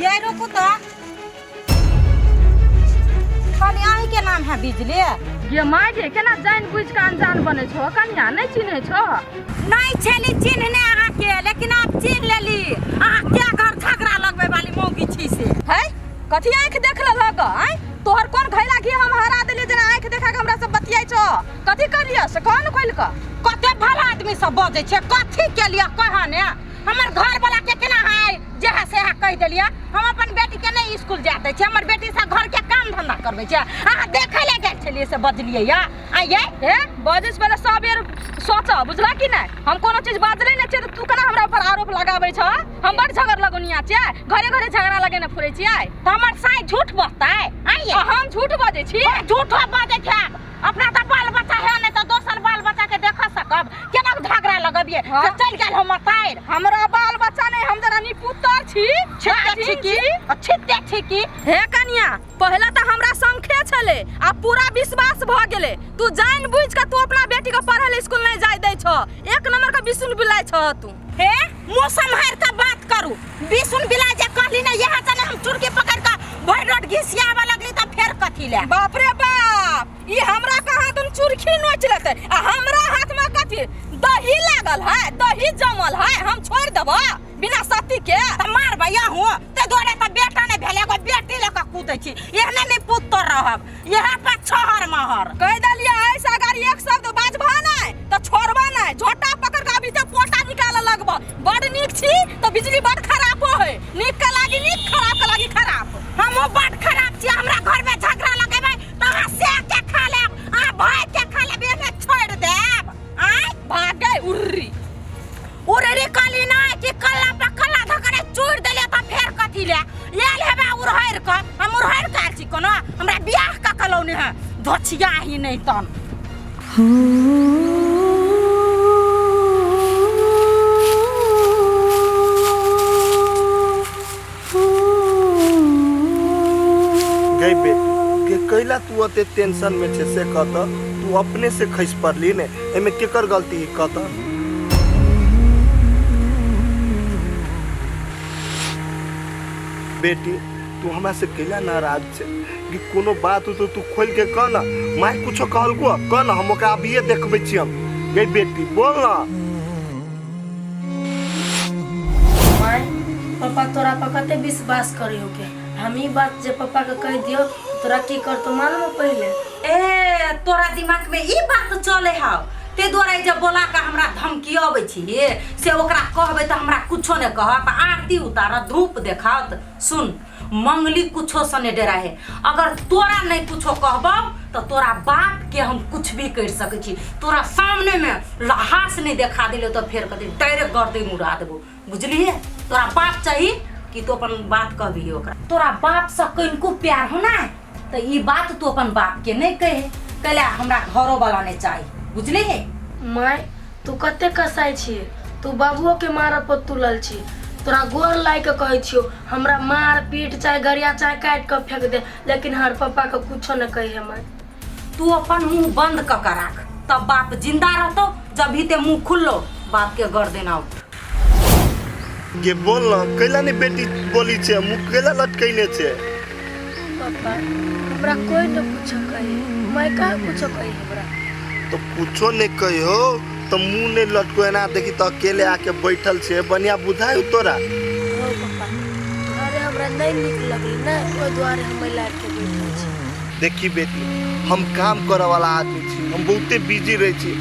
ये रुकू तो, कहली अहीं के नाम है बिजली? गे माय गे, केना जानि बुझि कऽ अनजान बनै छौ कनिया? नहि चिन्है छौ? नहीं छेली चिन्हने अहाँके, लेकिन आब चिन्ह लेली। अहाँ के घर झगड़ा लगबै वाली मौगी छी से। है, कथी आँखि देख लेलक? आँय, तोहर कोन घैला घी हम हरा देलियै जेना आँखि देखा कऽ हमरा सब बतियाइ छौ? कथी करलियै से कह ने खोलि कऽ। कते भला आदमी सब बजै छै। कथी के लिए कह ने, हमर घर वाला के केना है जे है से कहि देलियै। हम अपन बेटी के नहीं स्कूल जाय दै छियै, हमर बेटी से घर के काम धंधा करबै छै। अहाँ देखै लए गेल छलियै से बजलियै या आइये? हे, बजै से पहिले सौ बेर सोच, बुझला कि नहि? हम कोनो चीज बाजले नहि छियै तऽ तू केना हमरा ऊपर आरोप लगाबै छह? हम बड़ झगड़ लगौनिया छियै? घरे घरे झगड़ा लगेने फुरै छियै? तऽ हमर साँइ झूठ बजतै? आइये। आ हम झूठ बजै छी? झूठो बजै छै। अपना तऽ बाल बच्चा है नहि तऽ दोसर बाल बच्चा के देख सकब? केना झगड़ा लगबियै? हाँ। से चलि गेल हम तारि। हमरा बाल बच्चा नहि, हम जरा निपुतर छी। छिते छी की? छिते छी की? हे कनिया, पहले तऽ हमरा शंखे छलै, आ पूरा विश्वास भऽ गेलै। तू जानि बुझि कऽ तू अपना बेटी के पढ़ै लए स्कूल नहि जाय दै छह। एक नंबर के बिसुन बिलाइ छह तू। हे, मुँह सम्हारि कऽ बात करू। बिसुन बिलाइ जे कहली ने, इएह से ने हम चुरकी पकड़ि कऽ भरि रोड घिसियाबऽ लगली, तऽ फेर कथी लए? बाप रे बाप, ई हमरा कहाँ तुम चुरखी नोच लेतै आ हमरा हाथ में कथी दही लागल है, दही जमल है? हम छोड़ देबो बिना सती के? तऽ मारबै अहूँ। ताहि दुआरे तऽ बेटा नहि भेल, एगो बेटी लऽ कऽ कूदै छी। एहने नहि पुत्र रहब, इएह पर छहर महर। कहि देलियै, ऐसे अगर एक शब्द बाजबह नहि तऽ छोड़बह नहि। झोटा पकड़ के अभी तक पोटा निकालऽ लगबह। बड़ नीक छी तऽ बिजली बड़ खराबो है। नीक के लागी नीक, खराब के लागी खराब। हमहूँ बड खराब छी। हमरा घरमे झगड़ा लगेबै तऽ अहाँ से के खा लेब, अहाँ भाय के खा लेब, एहने छोड़ि देब? आँय। भाग गए उर्री। उर्री कहली नहि कि कल्ला पर कल्ला धकरे चूरि देलियै तऽ फेर कथी ले आयल हेबै उड़हरि कऽ? हम उड़हरि कऽ आयल छी कोनो? हमरा बियाह कऽ कलौने है धोछिया ही नहि तन। गई बेटी के, कैला तू ओते टेंशन में छै से कह तऽ। तू अपने से खसि पड़ली ने, एहिमे केकर गलती है, कह तऽ। बेटी तू हमरा से कैला नाराज छै कि कोनो बात हो तो तू खोल के कह ना। माय कुछो कहलको कह ना, हम ओकरा अभिये देखबै छी हम। गई बेटी बोल ना। माय पापा तोरा पर कते विश्वास करी हो के, हम ई बात जे पापा के कह दियो तोरा की करतो मालूम हो पहले? ए तोरा दिमाग में ई बात चले हौ, ते द्वारा जब बोला के हमरा धमकी अबै छी से ओकरा कहबै तऽ हमरा कुछो नहि कहत, आरती उतारत, धूप देखात। सुन मंगली कुछो से नहीं डरा है, अगर तोरा नहीं कुछो कहबौ तो तोरा बाप के हम कुछ भी कर सकै छी। तोरा सामने में लहास नहीं देखा दिलो तो फेर कथी डायरेक्ट गर्दन उड़ा देबो, बुझलिए? तोरा बाप चाही कि तू अपन बात कहबी ओकरा। तोरा बाप से कनिको प्यार हो ना तो ई बात तू अपन बाप के नहीं कहे, कहले हमरा घरो वाला नहीं चाही, बुझलिए? माय तू कते कसाई छी, तू बाबुओ के मारऽ पर तुलल छी। तोरा गोर लागि के कहै छियौ हमरा मार पीट चाहे गरिया चाहे काटि के फेंक दे, लेकिन हमर पापा के कुछो नहीं कही माय। तू अपन मुंह बंद क के राख तब बाप जिंदा रहतो, जब भी ते मुंह खुललो बाप के गर्दन आउट। गे बोल ना कैला नहीं बेटी बोली छे, मुंह कैला लटकैने छे? पापा हमरा कोई न कुछो कही, मैं कहाँ कुछो कही हमरा? तो कुछो नहीं कहियो तो मुंह नहीं लटको एना देखी तो अकेले आके बैठल छे, बढ़िया बुझाई तोरा? हो पापा घरे हमरा नहीं निक लगल ना, ओहि दुआरे हम लाग के बैठल छी। देखी बेटी हम काम करे वाला आदमी छी, हम बहुते बिजी रहे छी।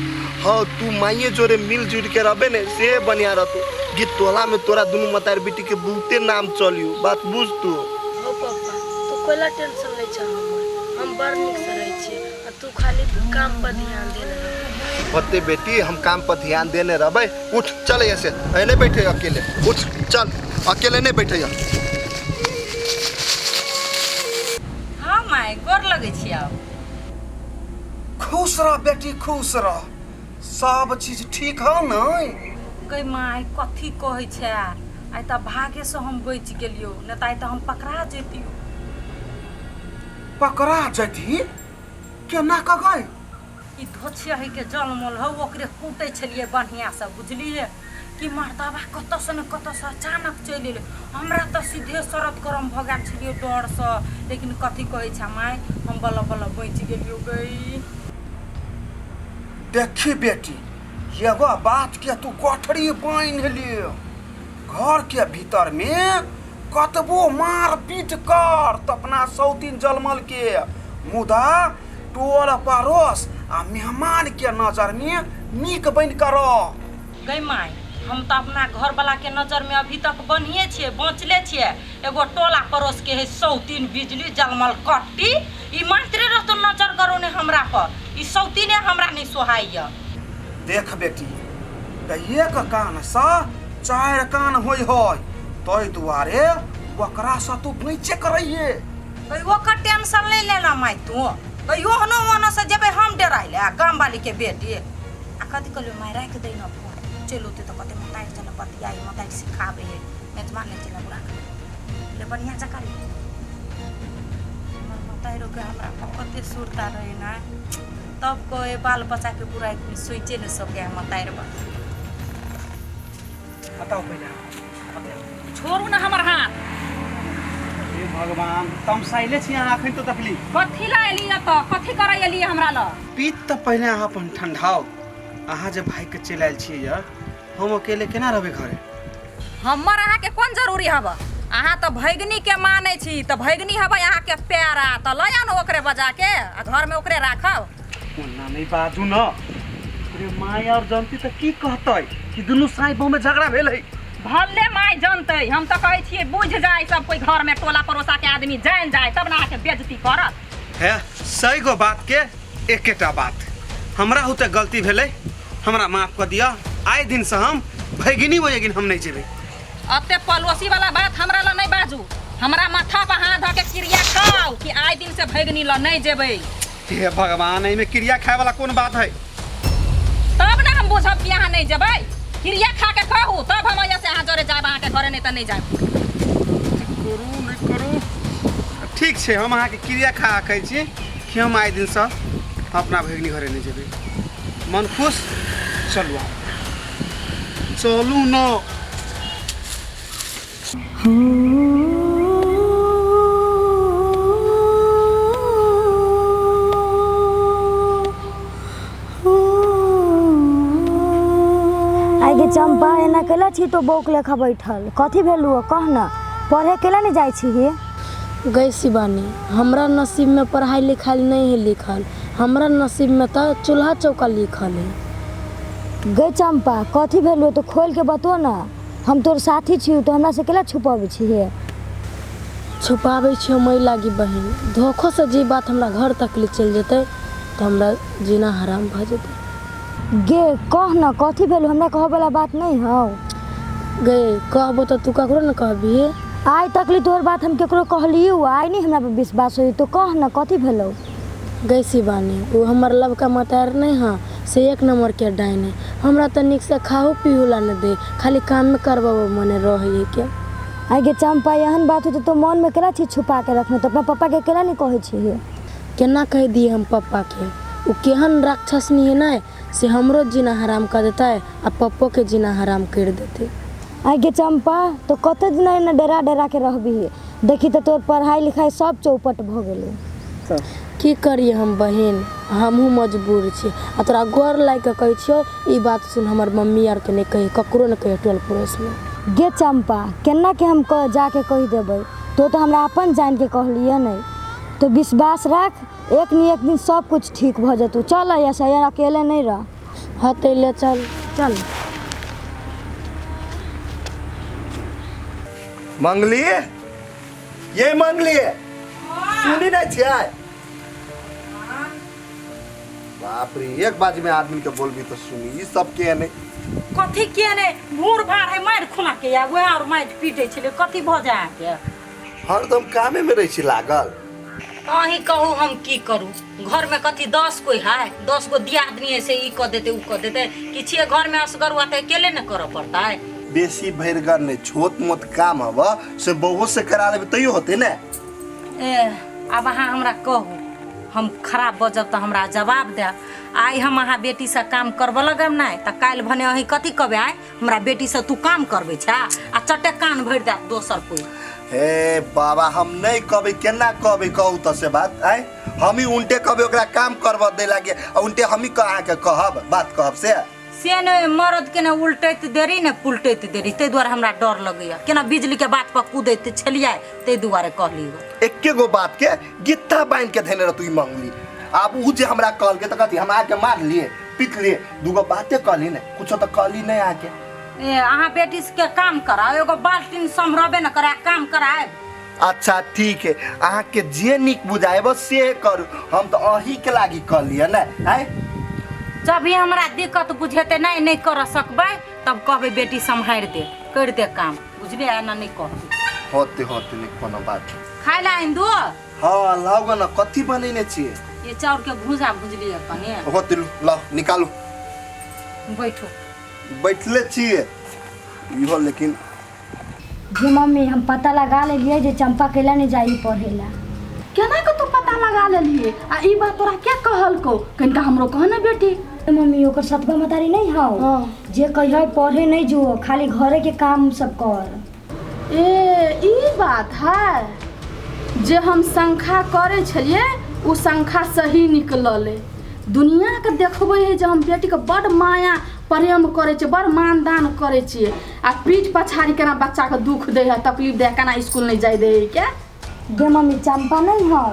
हाँ तू माइये जोरे मिल जुल के रहबे ने से बढ़िया रहतो। गे टोला में तोरा दुनू मतार बेटी के बहुते नाम चलियो, बात बुझ तू। हो पापा तू कोइला टेंशन लै छ हमर, हम बड़ नीक से रहै छी आ तू खाली काम पर ध्यान देने रह। होते बेटी हम काम पर ध्यान देने रहबै। उठ चल ऐसे नहीं बैठे अकेले, उठ चल अकेले नहीं बैठे। हाँ my गोर लगै छी। आब खुश रह बेटी खुश रह, सब चीज ठीक हो न? गई my कथी कहै छै, आइ तऽ भागे से हम बचि गेलियो, नहि तऽ आइ तऽ हम पकड़ा जैतियो। पकड़ा जैती केना कऽ गई? ई धोछिया है के जलमल हौ ओकरे कूटै छलियै बढ़िया से, बुझलियै कि मर्दबा कतऽ से ने कतऽ से अचानक चलि एलै। हमरा तऽ सीधे शरद गरम भऽ गेल छलियै डरसँ, लेकिन कथी कहै छै माय हम बल्ल बल्ल बचि गेलियो गई। देखी बेटी एगो बात के तू गठरी बान्हि ले, घर के भीतर में कतबो मार पीट कर तऽ अपना सौतीन जलमल के, मुदा टोल पड़ोस आ मेहमान के नजर में नीक बनि कऽ रह। गई my हम तऽ अपना घरवाला के नजर में अभी तक बनिए छियै, बचले छियै। एगो टोला पड़ोस के है सौतीन बिजली जलमल कट्टी, ई मात्रे रहतो नजर गरौने हमरा पर, ई सौतीने हमरा नहीं सोहाइया। देख बेटी तऽ एक कान सँ चारि कान होइ है, ताहि दुआरे ओकरा सँ तू बचे करैये। ओकर टेंशन नहीं लेना माय तू, ओहनो ओहनो से जेबै हम डराइ ले गाम वाली के बेटी। आ कथी कहलियो माय राखि दै न फोन, चलि औतै तऽ कहतै मतारि चल बतियाइ, मतारि सिखाबै है, मेजबान नहि चल बुढ़ा ले बढ़िया जकाँ रे। हमर मतारिओ के हमरा पर कते सुरता रहै ना, तब कहे बाल बच्चा के बुराइ सोचे नहि सकै है मतारि बा। बताओ पहिले। छोड़ू ना हमर हाथ। हे भगवान तमसाइले छी अहाँ अखन तो तकली। कथी ला एली एतऽ, कथी करै एली हमरा लग? पीत तऽ पहिले अहाँ अपन ठंडाओ, अहाँ जे भाई के चलि आयल छियै य हम अकेले केना रहबै घरे? हमर अहाँ के कोन जरूरी हब? अहाँ तऽ भैगनी के मानै छी तऽ भैगनी हबै अहाँ के प्यारा, तऽ लऽ आउ ने ओकरे बजा के आ घर में ओकरे राखब। ओना नहीं बाजू न, अरे my और जानती तऽ की कहतै कि दुनू साई बहु में झगड़ा भेल है। भले my जनतै, हम तऽ कहै छियै बुझि जाय सब कोई घर में, टोला पड़ोसा के आदमी जान जाय तब ना अहाँके बेइज्जती करत। है सही गो बात के एकेटा बात, हमरा होते गलती भेलै हमरा माफ कऽ दिअ, आइ दिन से हम भैगिनी वैगिन हम नहीं जेबै। अते पड़ोसी वाला बात हमरा लग नहीं बाजू, हमरा माथा पर हाथ धऽ के क्रिया खाओ कि आइ दिन से भैगनी लग नहीं जेबै। हे भगवान एहिमे क्रिया खाए वाला कोन बात है? तब ना हम बुझब कि अहाँ नहीं जेबै, क्रिया खा के कहू तब हम एहिया से अहाँ जरे जायब अहाँके घरे, नहीं तऽ नहीं जायब। करू नहीं करू ठीक छै, हम अहाँके क्रिया खा कहै छी कि हम आइ दिनसँ अपना भगिनी घरे नहि जेबै। मन खुश? चलू आब चलू न। केला छी तो बौक लेखा बैठल कथी भेलू कह न पढ़े केला नहीं जाइ छी हे? गई शिवानी, हमरा नसीब में पढ़ाई लिखाई नहीं है लिखल, हमरा नसीब में तो चूल्हा चौका लिखल है। गई चंपा कथी भेलू तो खोल के बतो न, हम तोर साथी छी तो हमरा से केला छुपाबै छी हे? छुपाबै छी हम एहि लागी बहिन, धोखो से जे बात हमरा घर तक ले चलि जेतै तऽ हमरा जीना हराम भऽ जेतै। गे कह न कथी भेलू, हमरा कहऽ वाला बात नहीं हौ। गे कहबो तऽ तू ककरो न कहबी। आइ तकली तोहर बात हम केकरो कहलियौ, आइ नहीं हमरा पर विश्वास होई तो कह न कथी भेलौ। गई शिवानी, वो हमर लवका मतार नहीं हाँ से एक नंबर के डाइन है, हमरा तऽ नीक से खाहो पीहो ला न दे, खाली काम में करबाबो मने रहै के। आइ गे चंपा एहन बात होते तो मन में केला चीज छुपा के रखने, तो अपना पप्पा के केला नहीं कहै छी? केना कहि दिए हम पप्पा के, वो केहन राक्षसनी है ना से हमरो जीना हराम कर देता है आ पप्पो के जीना हराम कर देते। आइ गे चंपा तो कते दिन एना डरा डरा के रहबी, देखी तो तोर पढ़ाई लिखाई सब चौपट भ गेलै। की करिए हम बहिन, हमहूँ मजबूर छी आ तोरा गोर लागि कऽ कहै छियौ ई बात सुन, हमर मम्मी आरके नहि कही, ककरो नहि कही टोल पड़ोसमे। गे चंपा केना के हम जाके कहि देबै, तो तो हमरा अपन जान के कहलिए नहीं, तो विश्वास राख एक न एक दिन सब कुछ ठीक भ जेतौ। चल ऐसा यार अकेले नहीं रह। हाँ तो ले चल चल। मंगली, ये मंगली सुनी नहीं छियै? बाप रे, एक बाज में आदमी के बोलबी तो सुनी, ई सब के नहीं कथी के ने भूर भाड़ है मार खुना के या वह और मार पीटे छले कथी भ जाय के, हरदम कामे में रहै छी लागल। अहीं कहू हम की करू, घर में कथी 10 कोई है, 10 गो दियादनी है से ई क देते उ क देते, किछिए घर में असगर हुआ त अकेले न करऽ पड़ता है। बेसी भरिगर नहीं, छोट मोट काम हब से बहु से करा लेबे तैयो होते ने। ए अब अहाँ हमरा कहू, हम खराब बजब तऽ हमरा जवाब देब। आइ हम अहाँ बेटी से काम करबऽ लगब नहि तऽ काल्हि भने अहीं कथी कहबै, आइ हमरा बेटी से तू काम करबै छा आ चटे कान भरि देब दोसर कोई। हे बाबा हम नहीं कहबै, केना कहबै कहू तऽ से बात, आइ हम ही उनटे कहबै ओकरा काम करबऽ दै लागे आ उनटे हम ही अहाँके कहब बात कहब से ने मरद के ने उल्टैत देरी ने पुलटैत देरी, ताहि दुआरे हमरा डर लगैया, केना बिजली के बात पर कूदैत छलियै ताहि दुआरे कहली। एके गो बात के गित्ता बान्हि के धेने रहतू ई मंगली, आब उ जे हमरा कहलकै तऽ कथी हम आके मारलिए पिटलिए, दूगो बाते कहली ने, कुछो तऽ कहली नहीं आके। ए अहाँ बेटी के काम कराओ, एगो बाल्टीन सम्हरबे न करा काम कराए। अच्छा ठीक है, अहाँ के जे नीक बुझाएब से करू, हम तऽ अही के लागी कहलियै ने। आइ जब भी हमरा दिक्कत बुझेते नहीं नहीं कर सकबै तब कहबै बेटी सम्हारि दे कर दे काम, बुझबे एना नहीं कहबै। होते होते नहीं कोनो बात। खाय ला आनि दो। हाँ लाउ न, कथी बनेने छियै? ये चाउर के भूजा भुजलियै कने। होते लाउ निकालू। बैठो। बैठले छियै इहो। लेकिन जी मम्मी हम पता लगा लेलियै जे चंपा केला नहीं जाई पढ़ेला। केना के तू पता लगा लेलियै आ ई बात तोरा के कहलको? कनिका हमरो कह न बेटी। मम्मी ओकर सतबा मतारी नहीं हौ जे कहियो पढ़े नहीं जो, खाली घरे के काम सब कर। ए ई बात है जे हम शंखा करे छलियै उ शंखा सही निकललै। दुनिया के देखबै है जे हम बेटी के बड़ माया प्रेम करै छियै, बड़ मानदान करै छियै आ पीठ पछाड़ी केना बच्चा के दुख दै है, तकलीफ दै है, केना स्कूल नहीं जाय दै है के। गे मम्मी चंपा नहीं हौ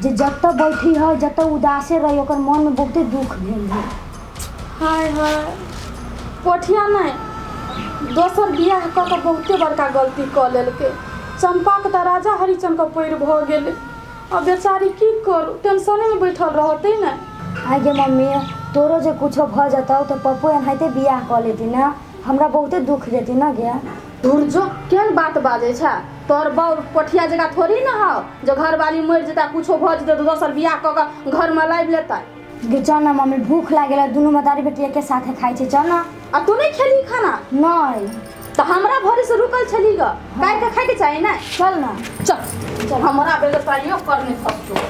जे जतऽ बैठी है जतऽ उदासे रही, ओकर मन में बहुते दुख भेल है। हाय हाय पोठिया नहीं दोसर बियाह कऽ के बहुते बड़का गलती कऽ लेलकै। चंपा के तऽ राजा हरिचंद के पैर भऽ गेलै, अब बेचारी की करू टेंशने में बैठल रहतै ने। आइ गे मम्मी तोरो जे कुछो भऽ जेतौ तऽ पप्पो एनाहिते बियाह कऽ लेती ना, हमरा बहुते दुख देती ना गे। धुर जो केहन बात बाजै छै, तोहर बाउ पोठिया जगह थोड़ी न हौ जे घरवाली मरि जेतै कुछो भऽ जेतै तऽ दोसर बियाह कऽ के घरमे लाबि लेतै। गे चल ना मम्मी भूख लागल, दुनू मतारी बेटी एके साथे खाइ छै, चल ना। आ तू नहीं खेली खाना? नहीं। तऽ हमरा भरे से रुकल छली ग, काटि के खाइके चाही ने। चल ना चल चल, हमरा बेगर पाइयो कर नहीं सकतो।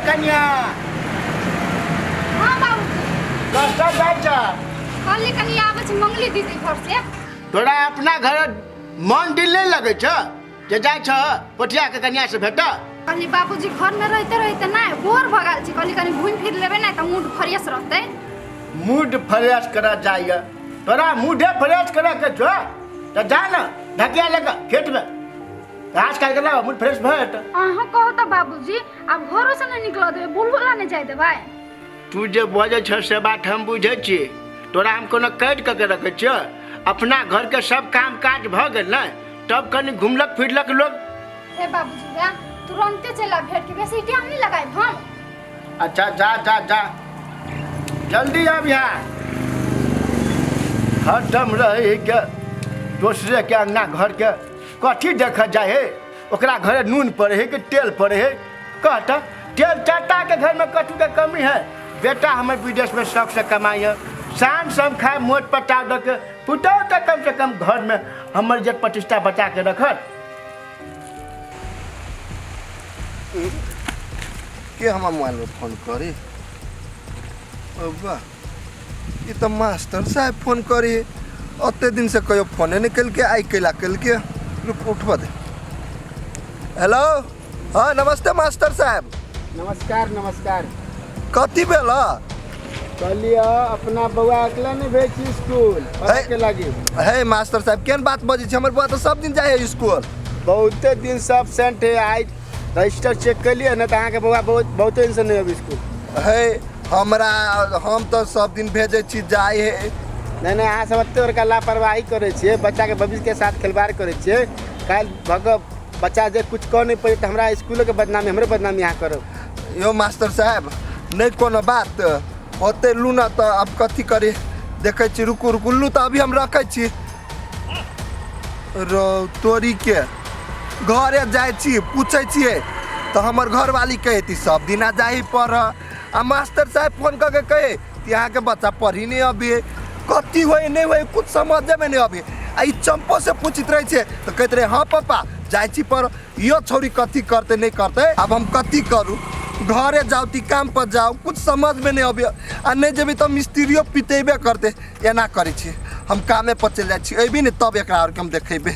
कन्या। हाँ बाबूजी। कष्ट बैठ जा। सुनली दीदी घर से। तोरा अपना घर मन दिल नहीं लगे छ जे जाय छ पोठिया के कन्या से भेट। कहली बाबूजी घर में रहते रहते ना बोर भ गेल छी, कहली कनी घूमि फिर लेबै ना त मूड फ्रेश रहतै। मूड फ्रेश कर जाइए, तोरा मूडे फ्रेश करे के छो त जा ना ढकिया लेके खेत में घास काट के लाओ, मूड फ्रेश भ जेतौ। अहाँ कहो त बाबूजी आब घरो से नहीं निकल देबै, बुलबुला नहीं जाय देबै। तू जे बजै छ से बात हम बुझै छी, तोरा हम कोनो कैद कऽ के रखै छियौ? अपना घर के सब काम काज भऽ गेल ने तब कनी घुमलक फिरलक लोग। हे बाबूजी गा तुरंते चला भेट के, बेसी टाइम नहीं लगाए हम। अच्छा जा जा जा जल्दी आब यहाँ। हरदम रहे के दोसरे के अंगना घर के कथी देख जाए हे, ओकरा घरे नून पड़े है कि तेल पड़े है? कह त तेल चाटा के घर में कथू के कमी है? बेटा हमर विदेश में शौक से कमाई है, शाम शाम खाए मोट पटा दऽ के पुतहु तऽ कम से कम घर में हमर इज्जत प्रतिष्ठा बचा के रखत। के हमरा मोबाइल में फोन करी? वाह, ई तऽ मास्टर साहब फोन करी, ओते दिन से कहियो फोने नहीं केलकै, आइ कैला केलकै। रुक उठबऽ दे। हेलो, हाँ नमस्ते मास्टर साहब। नमस्कार नमस्कार। कथी भेल? कहलियै अपना बौआ अकेला नहीं भेज छी स्कूल पढ़े के लागी। हे मास्टर साहब केहन बात बजै छी, हमर बौआ तऽ सब दिन जाइ है स्कूल। बहुते दिन से एबसेंट है, आइ रजिस्टर चेक कलियै ने तऽ अहाँके बौआ बहुत बहुते दिन से नहीं अबै स्कूल। हे हमरा हम तऽ सब दिन भेजै छी जाइ है। नहीं नहीं अहाँ सब एते बड़का लापरवाही करै छियै, बच्चाके भविष्यके साथ खिलवाड़ करै छियै। काल्हि भऽ कऽ बच्चा जे कुछ कऽ नहीं पड़े तऽ हमरा स्कूलोके बदनामी हमरे बदनामी अहाँ करब। यो मास्टर साहब नहीं कोनो बात होते लू ना तऽ अब कथी करी देखै छी। रुकू रुकू लू तऽ अभी हम रखै छी। रो तोरी के घरे जाइ छी पूछै छियै तऽ हमर घरवाली कहती सब दिना जाही पढ़, आ मास्टर साहब फोन कऽ के कहे कि अहाँके बच्चा पढ़ी नहीं अभी, कथी होइ नहीं होइ कुछ समझेमे नहीं अभी। आ ई चंपो से पूछैत रहै छै तऽ कहैत रहै हाँ पापा जाइ छी पढ़। यो छौरी कथी करतै नहीं करतै, आब हम कथी करू? घरे जाउ ती काम पर जाउ कुछ समझ में नहीं अबे, आ नहीं जेबै तऽ मिस्त्रियो पिटेबे करतै। एना करै छी हम कामे पर चलि जाइ छी, अयबी ने तब एकरा आरके हम देखेबै।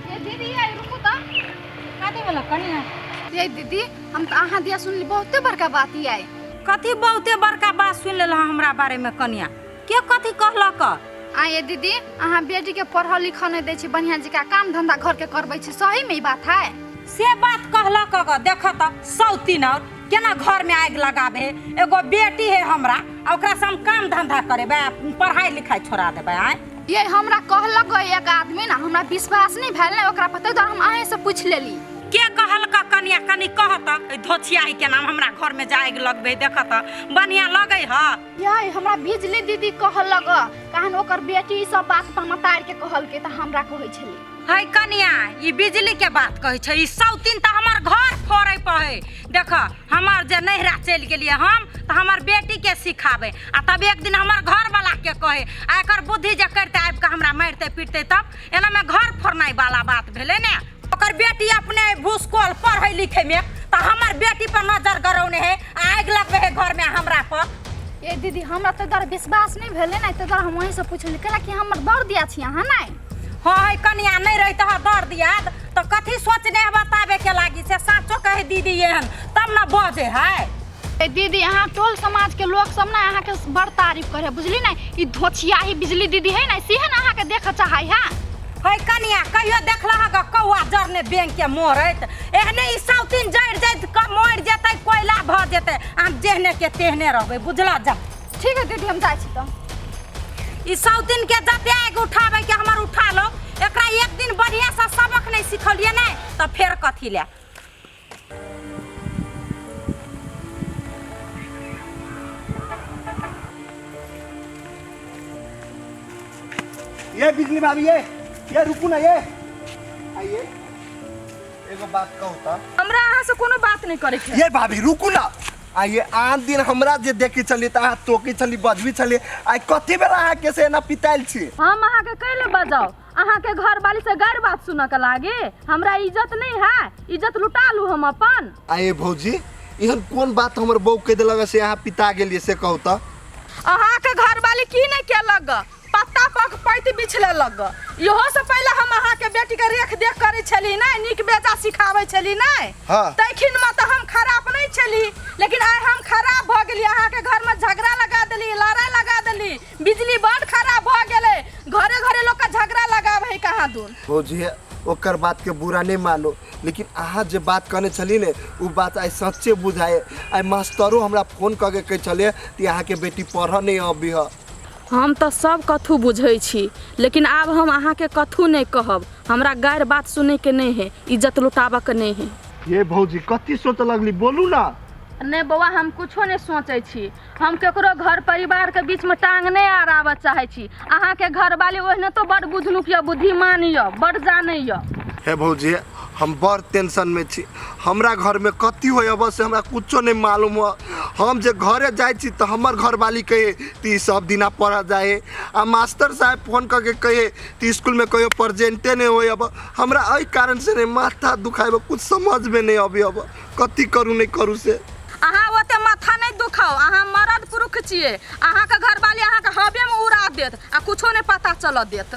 ये दीदी आई रुकू त। कथी भेल कनिया? ये दीदी हम तऽ अहाँ दिया सुनली बहुते बड़का बात ई आई। कथी बहुते बड़का बात सुनि लेलह हमरा बारे में कनिया? के कथी कहलक? आ ये दीदी अहाँ बेटी के पढ़ल लिखल नहीं दै छी, बढ़िया जकाँ काम धंधा घर के करबै छी, सही में ई बात है? से बात कहलक ग। देख त सौतीन और केना घर में आगि लगाबे, एगो बेटी है हमरा आ ओकरा से हम काम धंधा करेबै पढ़ाई लिखाई छोड़ा देबै। आय ये हमरा कहलक ग एक आदमी ना, हमरा विश्वास नहीं भेल ने ओकरा पर, ताहि दुआरे हम अहें से पूछि लेली। के कहलक कनिया? कनी कह त धोछियाही के नाम हमरा घर में जे आगि लगबे, देख त बढ़िया लगै ह। ये हमरा बिजली दीदी कहलक कहन ओकर बेटी ई सब बात पर के कहलकै तऽ हमरा कहै छली। है कनिया ई बिजली के बात कहै छै, ई सौतीन तऽ हमर घर फोड़ै पर है। देख हमर जे नैहरा चलि गेलियै हम तऽ हमर बेटी के सिखाबै, आ तब एक दिन हमर घरवाला के कहै, आ एकर बुद्धि जे करतै आबि कऽ हमरा मारितै पीटतै तब एना में घर फोड़नाइ वाला बात भेलै ने। ओकर बेटी अपने भूसकोल पढ़ै लिखै में तऽ हमर बेटी पर नजर गरौने है, आगि लगबै है घर में हमरा पर। ये दीदी हमरा तऽ दर विश्वास नहीं भेलै ने, तऽ हम वहीं से पूछली कैला कि हमर दर दिया छी अहाँ नहीं। हाँ है कनिया नहीं रही तऽ दर दिया तऽ कथी सोचने है बताबे के लागी से साचो कहे दीदी एहन तब न बजे है। ए दीदी अहाँ टोल समाज के लोग सब ना अहाँ के बड़ तारीफ करे बुझली ना, ई धोछियाही बिजली दीदी है ना सेहे ना अहाँ के देख चाहे है। है कनिया कहियो देखलह ग कौआ जरने बैंक के मोरैत, एहने ई सौतीन जरि जाइत मरि जेतै कोयला भऽ जेतै, हम जेहने के तेहने रहबै बुझल जा। ठीक है दीदी हम जाइ छी तऽ। ई सौतीन के जते आगि उठाबै के हमर उठा लो, एकरा एक दिन बढ़िया से सबक नहीं सिखलिए ने तऽ फेर कथी ले। ये बिजली भाभी ये रुकू ना, ये आइए एगो बात कहू त। हमरा अहाँ से कोनो बात नहीं करे के। ये भाभी रुकू ना, आइए आन दिन हमरा जे देखी छली त अहाँ टोकी छली बजबी छली, आइ कथी बेला अहाँ के से एना पितायल छी? हम अहाँ के कैले बजाओ? अहाँ के घर वाली से गैर बात सुनऽ के लागे हमरा इज्जत नहीं है, इज्जत लुटा लू हम अपन। आइए भौजी एहन कोन बात हमर बहू कह देलक से अहाँ पिता गेलियै से कहू त? अहाँके घरवाली की नहि केलक ग पत्ता पक पैत बिछले लग ग इहो से पहिले हम अहाँके बेटीके रेख देख करै छली नहि नीक बेजा सिखाबै छली नहि हाँ। तैखिन मे तऽ हम खराब नहि छली लेकिन आइ हम खराब भऽ गेली अहाँके घरमे झगड़ा लगा देली लड़ाइ लगा देली बिजली बड खराब भऽ गेलै घरे घरे लोकके झगड़ा लगाबै है कहाँ दून भौजी ओकर बात के बुरा नहीं मानो लेकिन अहाँ जे बात कहने छली ने उ बात आइ सच्चे बुझाए। आइ मास्टरो हमरा फोन कऽ के कहै छलै कि अहाँके बेटी पढ़ऽ नहीं अबी ह। हम तऽ सब कथू बुझै छी लेकिन आब हम अहाँके कथू नहि कहब। हमरा गारि बात सुनैके नहि है, इज्जत लुटाबऽके नहि है। ये भौजी कथी सोचऽ लगली बोलू ना। नहि बौआ हम कुछो नहि सोचै छी। हम केकरो घर परिवारके बीचमे टांग नहि अड़ाबऽ चाहै छी। अहाँके घरवाली ओहिना तो बड़ बुझनुक यऽ, बुद्धिमान यऽ, बड़ जानै यऽ। हे भौजी हम बड़ टेंशन में छी। हमरा घर में कथी होय अब से हमरा कुछो नहीं मालूम हो। हम जे घरे जाय छी तो हमर घरवाली कहे कि सब दिना पढ़ जाए आ मास्टर साहब फोन करके कहे कि स्कूल में कहियो प्रेजेंटे नहीं होय। अब हमरा एहि कारण से नहीं माथा दुखाए, कुछ समझ में नहीं अबे अब कथी करू नहीं करू से। अहाँ ओते माथा नहीं दुखाओ, अहाँ मरद पुरुष छियै, अहाँके घरवाली अहाँके हवे में उड़ा देत आ कुछो नहीं पता चलऽ देत।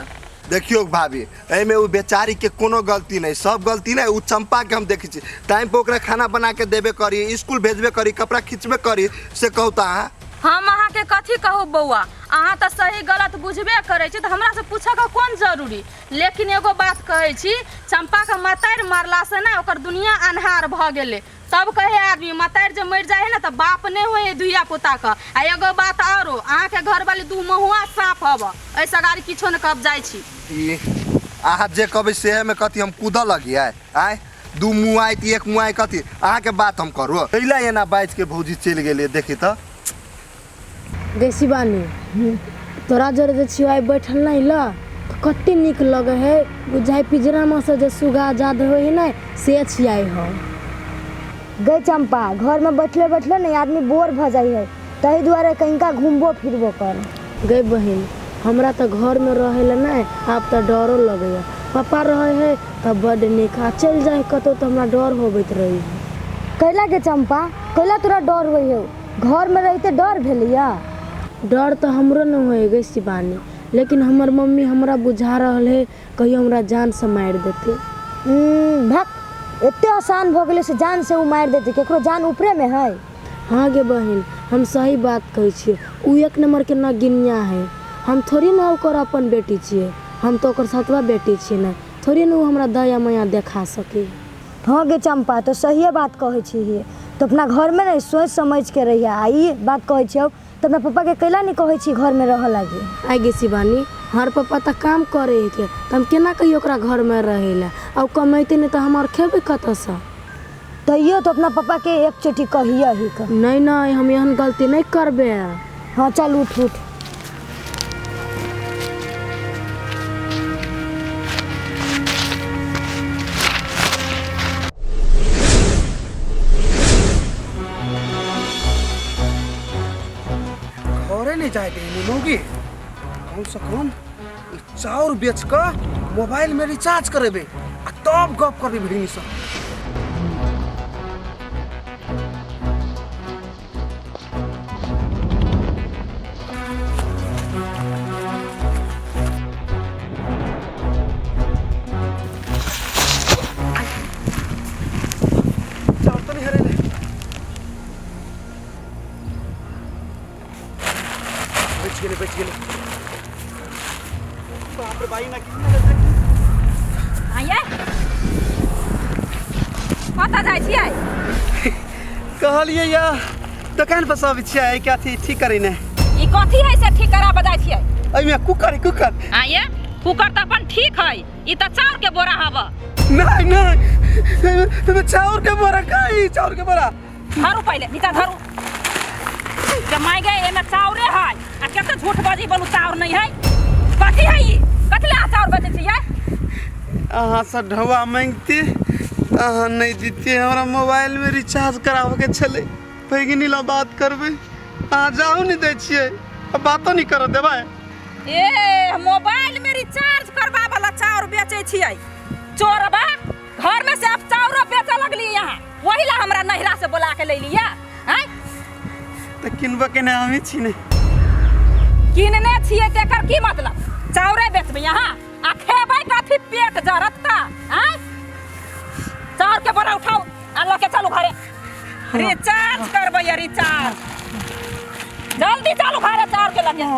देखियो भाभी एहिमे उ बेचारी के कोनो गलती नहीं, सब गलती नहीं उ चंपा के हम देखै छी टाइम पर ओकरा खाना बना के देबे करी, स्कूल भेजबे करी, कपड़ा खींचबे करी, से कहू तऽ अहाँ। हम अहाँके कथी कहू बौआ, अहाँ तऽ सही गलत बुझबे करै छी तऽ हमरासँ पूछऽके कोन जरूरी। लेकिन एगो बात कहै छी, चंपाके मतारि मरलासँ ने ओकर दुनिया अन्हार भऽ गेलै। तब कहे आदमी मतारि जे मरि जाइ है ने तऽ बाप नहि होइ है धिया पुताके। आ एगो बात आरो, अहाँके घरवाली दू महुआ साँप हब, एहिसँ अगाड़ी किछो नहि कहब, जाइ छी। ई अहाँ जे कहबै सेहेमे कथी हम कूदऽ लगियै? आँय दू मुँह आइ कि एक मुँह आइ कथी अहाँके बात हम करू? कैला एना बाजि के भौजी चलि गेलियै देखी तऽ। गै शिवानी तोरा जरे जे छियौ आइ बैठल नहि ल तऽ कते नीक लगै है, बुझाइ पिजरामे से जे सुगा आजाद होइ है ने से छियै हम। गै चंपा घर में बैठले बैठले ने आदमी बोर भऽ जाइ है, ताहि दुआरे कनिका घूमबो फिरबो कर। गै बहिन हमरा तऽ घरमे रहै लए नहि आब तऽ डरो लगैए, पापा रहै है तऽ बड्ड नीक आ चलि जाइ कतहु तऽ हमरा डर होबैत रहै है। कैला गे चंपा, कैला तोरा डर होइ हौ? घर में रहिते डर भेलैया? डर तऽ हमरो नहि होइ गै शिवानी, लेकिन हमर मम्मी हमरा बुझा रहल है कहियो हमरा जानसँ मारि देतै। भक, एते आसान भऽ गेलै से जान से ओ मारि देतै? केकरो जान ऊपरे में है? हाँ गे बहिन हम सही बात कहै छियै, ओ एक नंबरके नगिनिया है। हम थोड़ी ने ओकर अपन बेटी छियै, हम तऽ ओकर सतवा बेटी छियै ने, थोड़ी ने ओ हमरा दया माया देखा सकै। हाँ गे चंपा तो सहिए बात कहै छी, तो अपना घरमे ने सोचि समझि के रहिए। आ ई बात कहै छियौ तऽ अपना पप्पाके कैला नहि कहै छी घरमे रहऽ लागी? आइ गे शिवानी हमर पप्पा तऽ काम करै है के तऽ हम केना कहियो ओकरा घरमे रहै लए, आ ओ कमेतै नहि तऽ हम आओर खेबै कतऽसँ? तैयो तो अपना पप्पा के एक चोटी कहिए ही के। नहीं नहीं हम एहन गलती नहीं करबे। हाँ चल उठ उठ। घरे नहीं जाए देंगे लोगी, कम से कम चाउर बेच कऽ मोबाइल में रिचार्ज करेबे आ तब गप करबे भगिनी से। चाउर तो नहीं हरेले। बच गेलै बच गेलै। बाप रे भाई ना कितना देख। आइए कतऽ जाइ छियै? कहलियै या दुकान पर सब छियै क्या थी ठीक करी ने। ई कथी है से ठीक कराबऽ जाइ छियै? एहिमे कुकर कुकर। आइए कुकर तऽ अपन ठीक है, ई तऽ चाउर के बोरा हब। नहीं नहीं एहिमे चाउर के बोरा कहीं चाउर के बोरा। धरू पहिले नीचा धरू। जमाइ गए एहिमे चाउरे है आ कते झूठ बजी बोलू चाउर नहीं है। कथी है ई? कथी लए चाउर बेचै छियै? अहाँ से ढौआ मांगती अहाँ नहीं दीती, हमरा मोबाइल में रिचार्ज कराबे के छलै, भगिनी ला बात करबै अहाँ जाहू नहीं दै छियै आ बातो नहीं करऽ देबै। ए मोबाइल में रिचार्ज करबा वाला चाउर बेचै छियै चोरबा, घर में से आप चाउरो बेचऽ लगली यहाँ, वही ला हमरा नहिरा से बोला के लैली या। आँय तऽ किनबऽ के नहि हमही छी ने। किनने छियै तऽ एकर की मतलब चाउरे बेचबै अहाँ आ खेबै कथी पेट जरत का आँय चाउर के बोरा उठाउ आ लऽ के चलू घरे रिचार्ज करबै या रिचार्ज जल्दी चलू घरे चाउर के लऽ के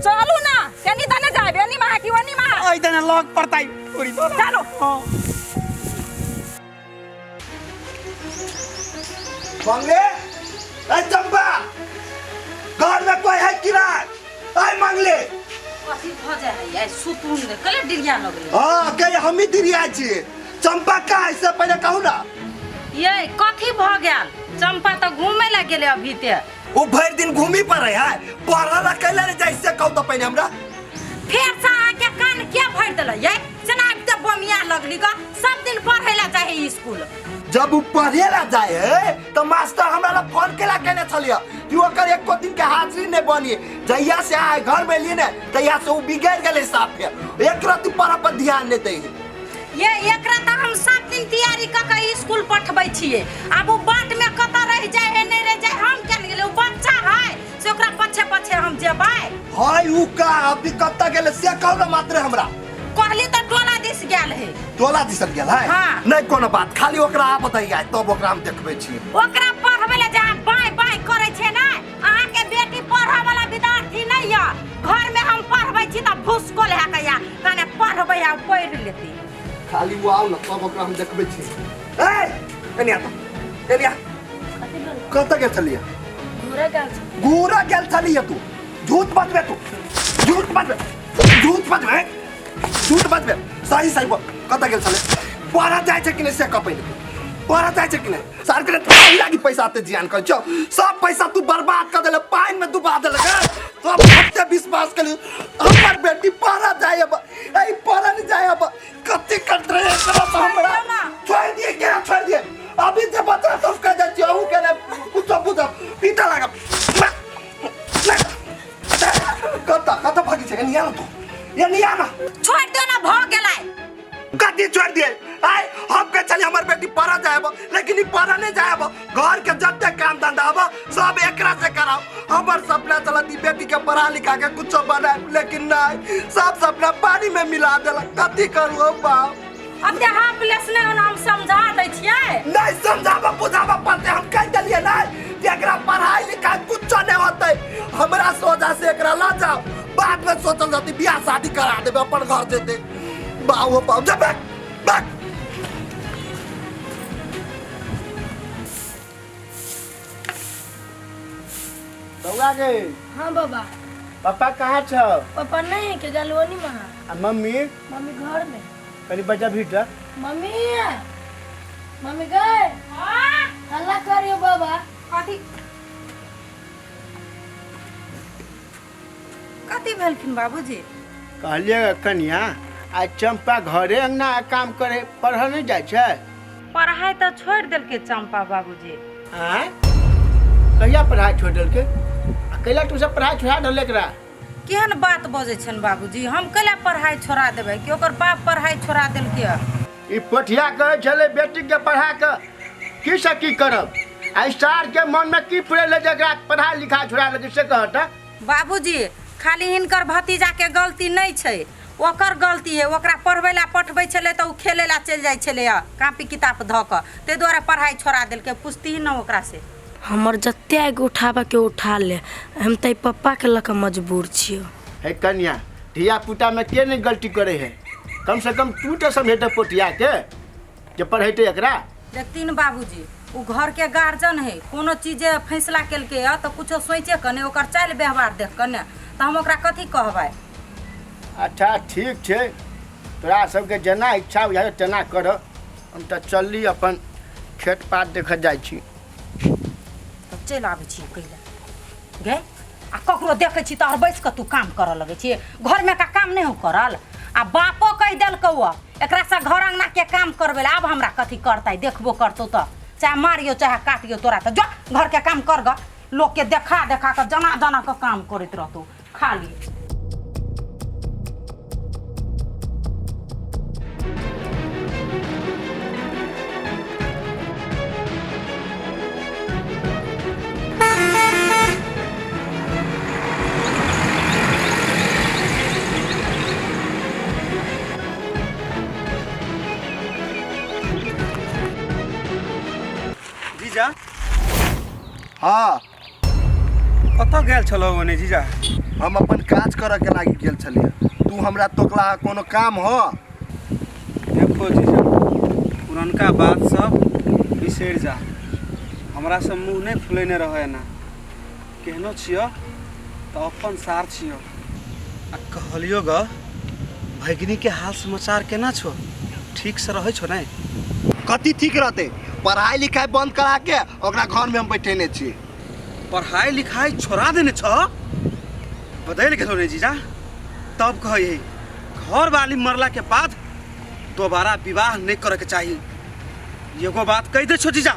चलू ना केनी दने जाबे एनी महा कि ओनी महा ओहि दने लग पड़तै पूरी चलू मंगले ए चंपा घर में कोई है कि ना आय मंगले कथी भऽ जाइ है आइ सुतून ने कले डिरिया लगलै हाँ के हम ही दिरिया छी चंपा का है से पहले कहू ना ये कथी भऽ गेल चंपा तऽ घूमे ला गेलै अभी ते वो भर दिन घूमी पर रहे है पढ़ा ला कैला नहीं जाय से कहू तो पहले हमरा फेर से अहाँके कान के भरि देलै ये जेना आबिते बमिया लगली ग सब दिन पढ़ै ला जाइ है स्कूल जब वो पढ़े ला जाए है तो मास्टर हमरा ला फोन केला केने छलिए कि ओकर एको दिन के हाजिरी नहीं बनी जहिया से आए घर में लिए ने तहिया से वो बिगड़ गेलै साफे एक रत्ती पढ़ा पर ध्यान नहीं दै है ये एकरा तऽ हम सब दिन तैयारी कऽ के स्कूल पठबै छियै आब ओ बाट में कतऽ रहि जाइ है नहि रहि जाइ हम केना गेलै ओ बच्चा है से ओकरा पछे पछे हम जेबै हाय उ का अभी कतऽ गेलै से कहू ना मात्र हमरा कहली तऽ टोला दिस गेल है टोला दिसन गेल है हाँ। नहीं कोनो बात खाली ओकरा आबत है तब ओकरा हम देखबै छी ओकरा पढ़बै लए जहाँ बाय बाय करै छै ने अहाँके बेटी पढ़ऽ वाला विद्यार्थी नहि यऽ घरमे हम पढ़बै छी तऽ भुसकोल है कहिया कने पढ़बै आ पढ़ि लेतै खाली वो आओ ना तब ओकरा हम देखबै छी ए एने आ तो एने आ कतऽ गेल छलियै घूरा गेल छलियै घूरा गेल छलियै तू झूठ बजबे तू झूठ बजबे झूठ बजबे झूठ बजबे सही सही बोल कतऽ गेल छलै पढ़ऽ जाइ छै कि नहि से कह पहिले पढ़ऽ जाइ छै कि नहि सार के ताहि लागी पैसा ते जियान कर छौ सब पैसा तू बर्बाद कर देले पानि में डुबा देले गे सब कते विश्वास कली हमर बेटी पढ़ऽ जाय अब ए पढ़ऽ नहीं जाय अब कते करत रहे एकरा से हमरा छोड़ दिए केना छोड़ दिए अभी जे बच्चा सब कह जाइ छियै अहूँ के ने कुछो बुझब पीटा लागब कतऽ कतऽ भागी छै एनी आ ना तू एनी आ ना छोड़ि दियौ ना भऽ गेलै कथी छोड़ दिए आय हम के चली हमर बेटी पढ़ जाएब लेकिन ई पढ़ नहीं जाएब घर के जते काम धंधा अब सब एकरा से कराओ हमर सपना चलत ई बेटी के पढ़ा लिखा के कुछो बनाए लेकिन नहीं सब सपना पानी में मिला देलक कथी करू हम बाप अब देहा प्लेस नहि होना हम समझा दै छियै नहीं समझाबा बुझाबा पड़ते हम कह दिलिए नहीं कि एकरा पढ़ाई लिखाई कुछो नहीं होते हमरा सोजा से एकरा ला जाओ बाद में सोचल जाती बियाह शादी करा देबे अपन घर जेते बाऊ हो बाऊ जा बैक बैक बौआ गे हाँ बाबा पापा कहाँ छौ पापा नहीं है के गलवनी में है। आ मम्मी मम्मी घर में कनी बजा भीतर मम्मी मम्मी गए हल्ला करियो बाबा कथी कथी भेलखिन बाबूजी कहलिए कनिया आ चंपा घरे अंगना काम करे पढ़ऽ नहीं जाइ छै पढ़ाइ तऽ छोड़ि देलकै चंपा बाबूजी आँय कहिया पढ़ाइ छोड़ि देलकै आ कैला तू सब पढ़ाइ छोड़ा देलक एकरा केहन बात बजै छनि बाबूजी हम कैला पढ़ाइ छोड़ा देबै कि ओकर बाप पढ़ाइ छोड़ा देलकै हँ? ई पोठिया कहै छलै बेटीके पढ़ा कऽ की से की करब आ ई सारके मनमे की पुरेलै जे एकरा पढ़ाइ लिखाइ छोड़ा देलकै से कहत बाबूजी खाली हिनकर भतीजाके गलती नहि छै ओकर गलती है ओकरा पढ़बै लए पठबै छलै तऽ ओ खेलै लए चलि जाइ छलै हँ कापी किताब धऽ कऽ ताहि दुआरे पढ़ाइ छोड़ा देलकै पुछतिही ने ओकरासँ हमर जते आगि उठाबऽके उठा ले हम तऽ पप्पाके लऽ कऽ मजबूर छियौ हे कन्या धिया पुतामे के नहि गलती करै है कम से कम तू तऽ समझेतै पोठियाके जे पढ़ेतै एकरा देखथिन बाबूजी ओ घरके गार्जियन है कोनो चीज जे फैसला केलकै हँ तऽ कुछो सोचि कऽ ने ओकर चालि व्यवहार देख कऽ ने तऽ हम ओकरा कथी कहबै अच्छा ठीक छै तोरा सबके जेना इच्छा बुझाइ तेना कर हम तऽ चलली अपन खेत पात देखऽ जाइ छी तब चलि आबै छी कैला गे आ ककरो देखै छी तऽ आओर बैस कऽ तू काम करऽ लगै छी घरमे का काम नहि हो करल आ बापो कहि देलकौ एकरासँ घर अङ्गनाके काम करबै लए आब हमरा कथी करतै देखबो करतौ तऽ चाहे मारियो चाहे काटियो तोरा तऽ जो घरके काम कर गऽ लोकके देखा देखा कऽ जना जना कऽ काम करैत रहतौ खाली हाँ। कतऽ गेल छलहुँ ओने जीजा? हम अपन काज करऽ के लागी गेल छलियै, तू हमरा तोकला कोनो काम हो? देखो जीजा, पुरनका बात सब बिसरि जा, हमरा से मुँह नहि फुलेने रह एना। केहनो छियो तऽ अपन सार छियो। आ कहलियो ग, भगिनी के हाल समाचार केना छो? ठीक से रहै छो नहि? कथी ठीक रहते, पढ़ाई लिखाई बंद करा के ओकरा घर में हम बैठेने छी। पढ़ाई लिखाई छोड़ा देने छ? बदलि गेलो रे जीजा। तब कहै घर वाली मरला के बाद दोबारा विवाह नहीं करे के चाही। एगो बात कह दे छो जीजा,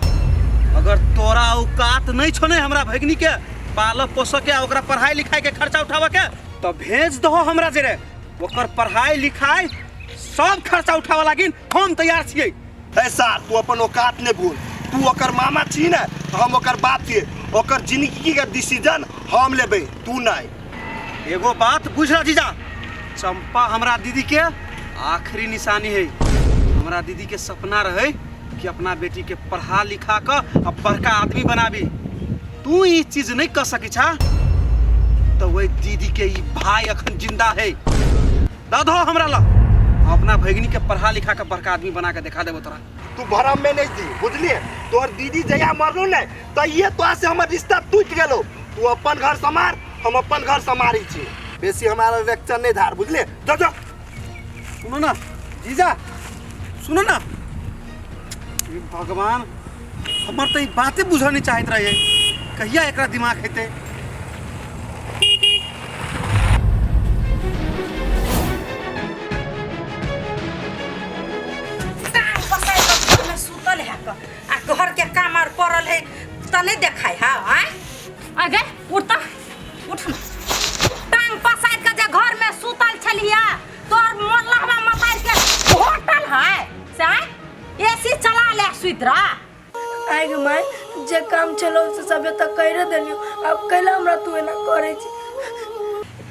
अगर तोरा औकात नहीं छो ने हमरा भगिनी के पालऽ पोसऽ के आ ओकरा पढ़ाई लिखाई के खर्चा उठाबऽ के, तो भेज दहो हमरा जरे, ओकर पढ़ाई लिखाई सब खर्चा उठाबऽ लागिन हम तैयार छियै। हे सार, तू अपन औकात नहीं भूल, तू ओकर मामा छी ने तो हम ओकर बाप छियै, ओकर जिंदगी के डिसीजन हम लेबै, तू नहीं। एगो बात बुझ रहा जीजा, चंपा हमरा दीदी के आखिरी निशानी है। हमरा दीदी के सपना रहे कि अपना बेटी के पढ़ा लिखा क आ बड़का आदमी बनाबी। तू ई चीज नहीं कर सकै छा तो वही दीदी के ई भाई अखन जिंदा है, दऽ दहो हमरा लग, हम अपना भगिनी के पढ़ा लिखा के बड़का आदमी बना के देखा देबो तोरा। तू भरम में नहीं दी, बुझलिए? तोहर दीदी जहिया मरलो ने तहिए तोरा से हमर रिश्ता टूट गेलो। तू अपन घर समार, हम अपन घर समारी छी, बेसी हमारा लेक्चर नहीं धार, बुझलिए? जा जा। सुनो ना जीजा, सुनो ना, हे भगवान, हमर तऽ ई बाते बुझऽ नहीं चाहैत रहे, कहिया एकरा दिमाग हेतै। टांग पसारि कऽ घरमे सुतल है कऽ, आ घरके काम आर पड़ल है तऽ नहि देखाय है। आँय आगे उठ तऽ उठ ना। टांग पसारि कऽ जे घरमे सुतल छलियै, तोहर मोल्लहवा मतारि के होटल है से आँय एसी चला ले सुति रह। आइ गे माय, जे काम छलो से सब तऽ करि देलियौ, आब कैला हमरा तू एना करै छी?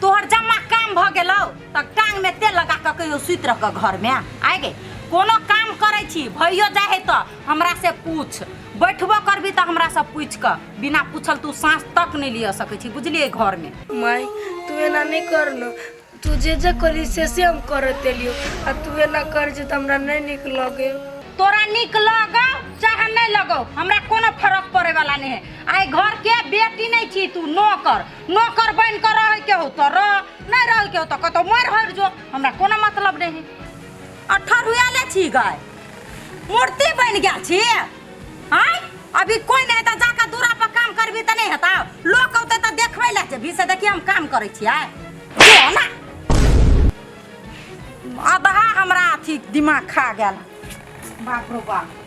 तोहर जमा काम भऽ गेलौ तऽ टांगमे तेल लगा कऽ कहियो सुति रह कऽ घरमे। आइ गे कोनो काम करै छी भइयो जाइ है तऽ हमरा से पूछ, बैठबो करबी तऽ हमरा से पूछि कऽ, बिना पूछल तू साँस तक नहि लिअ सकै छी, बुझलियै घरमे। माय तू एना नहि कर न, तू जे जे कहली से से हम करैत एलियौ, आ तू एना कर जे तऽ हमरा नहि नीक लगे। तोरा नीक लगौ चाहे नहि लगौ, हमरा कोनो फरक पड़े वाला नहीं है। आइ घर के बेटी नहीं छी तू, नौकर नौकर बन के रहे के हो तो रह, नहीं रहे के हो तो कतौ मर हर जो, हमरा कोनो मतलब नहीं है। अठर हुआ ले छी गाय, मूर्ति बन गया छी। आय अभी कोई नहीं तऽ जाके दूरा पर काम करबी तऽ नहीं हेतौ, लोक औतै तऽ देखबै लए जेबही से देखिए हम काम करै छियै। जो ना आधा हमरा अथी दिमाग खा गेल, बाप रो बाप।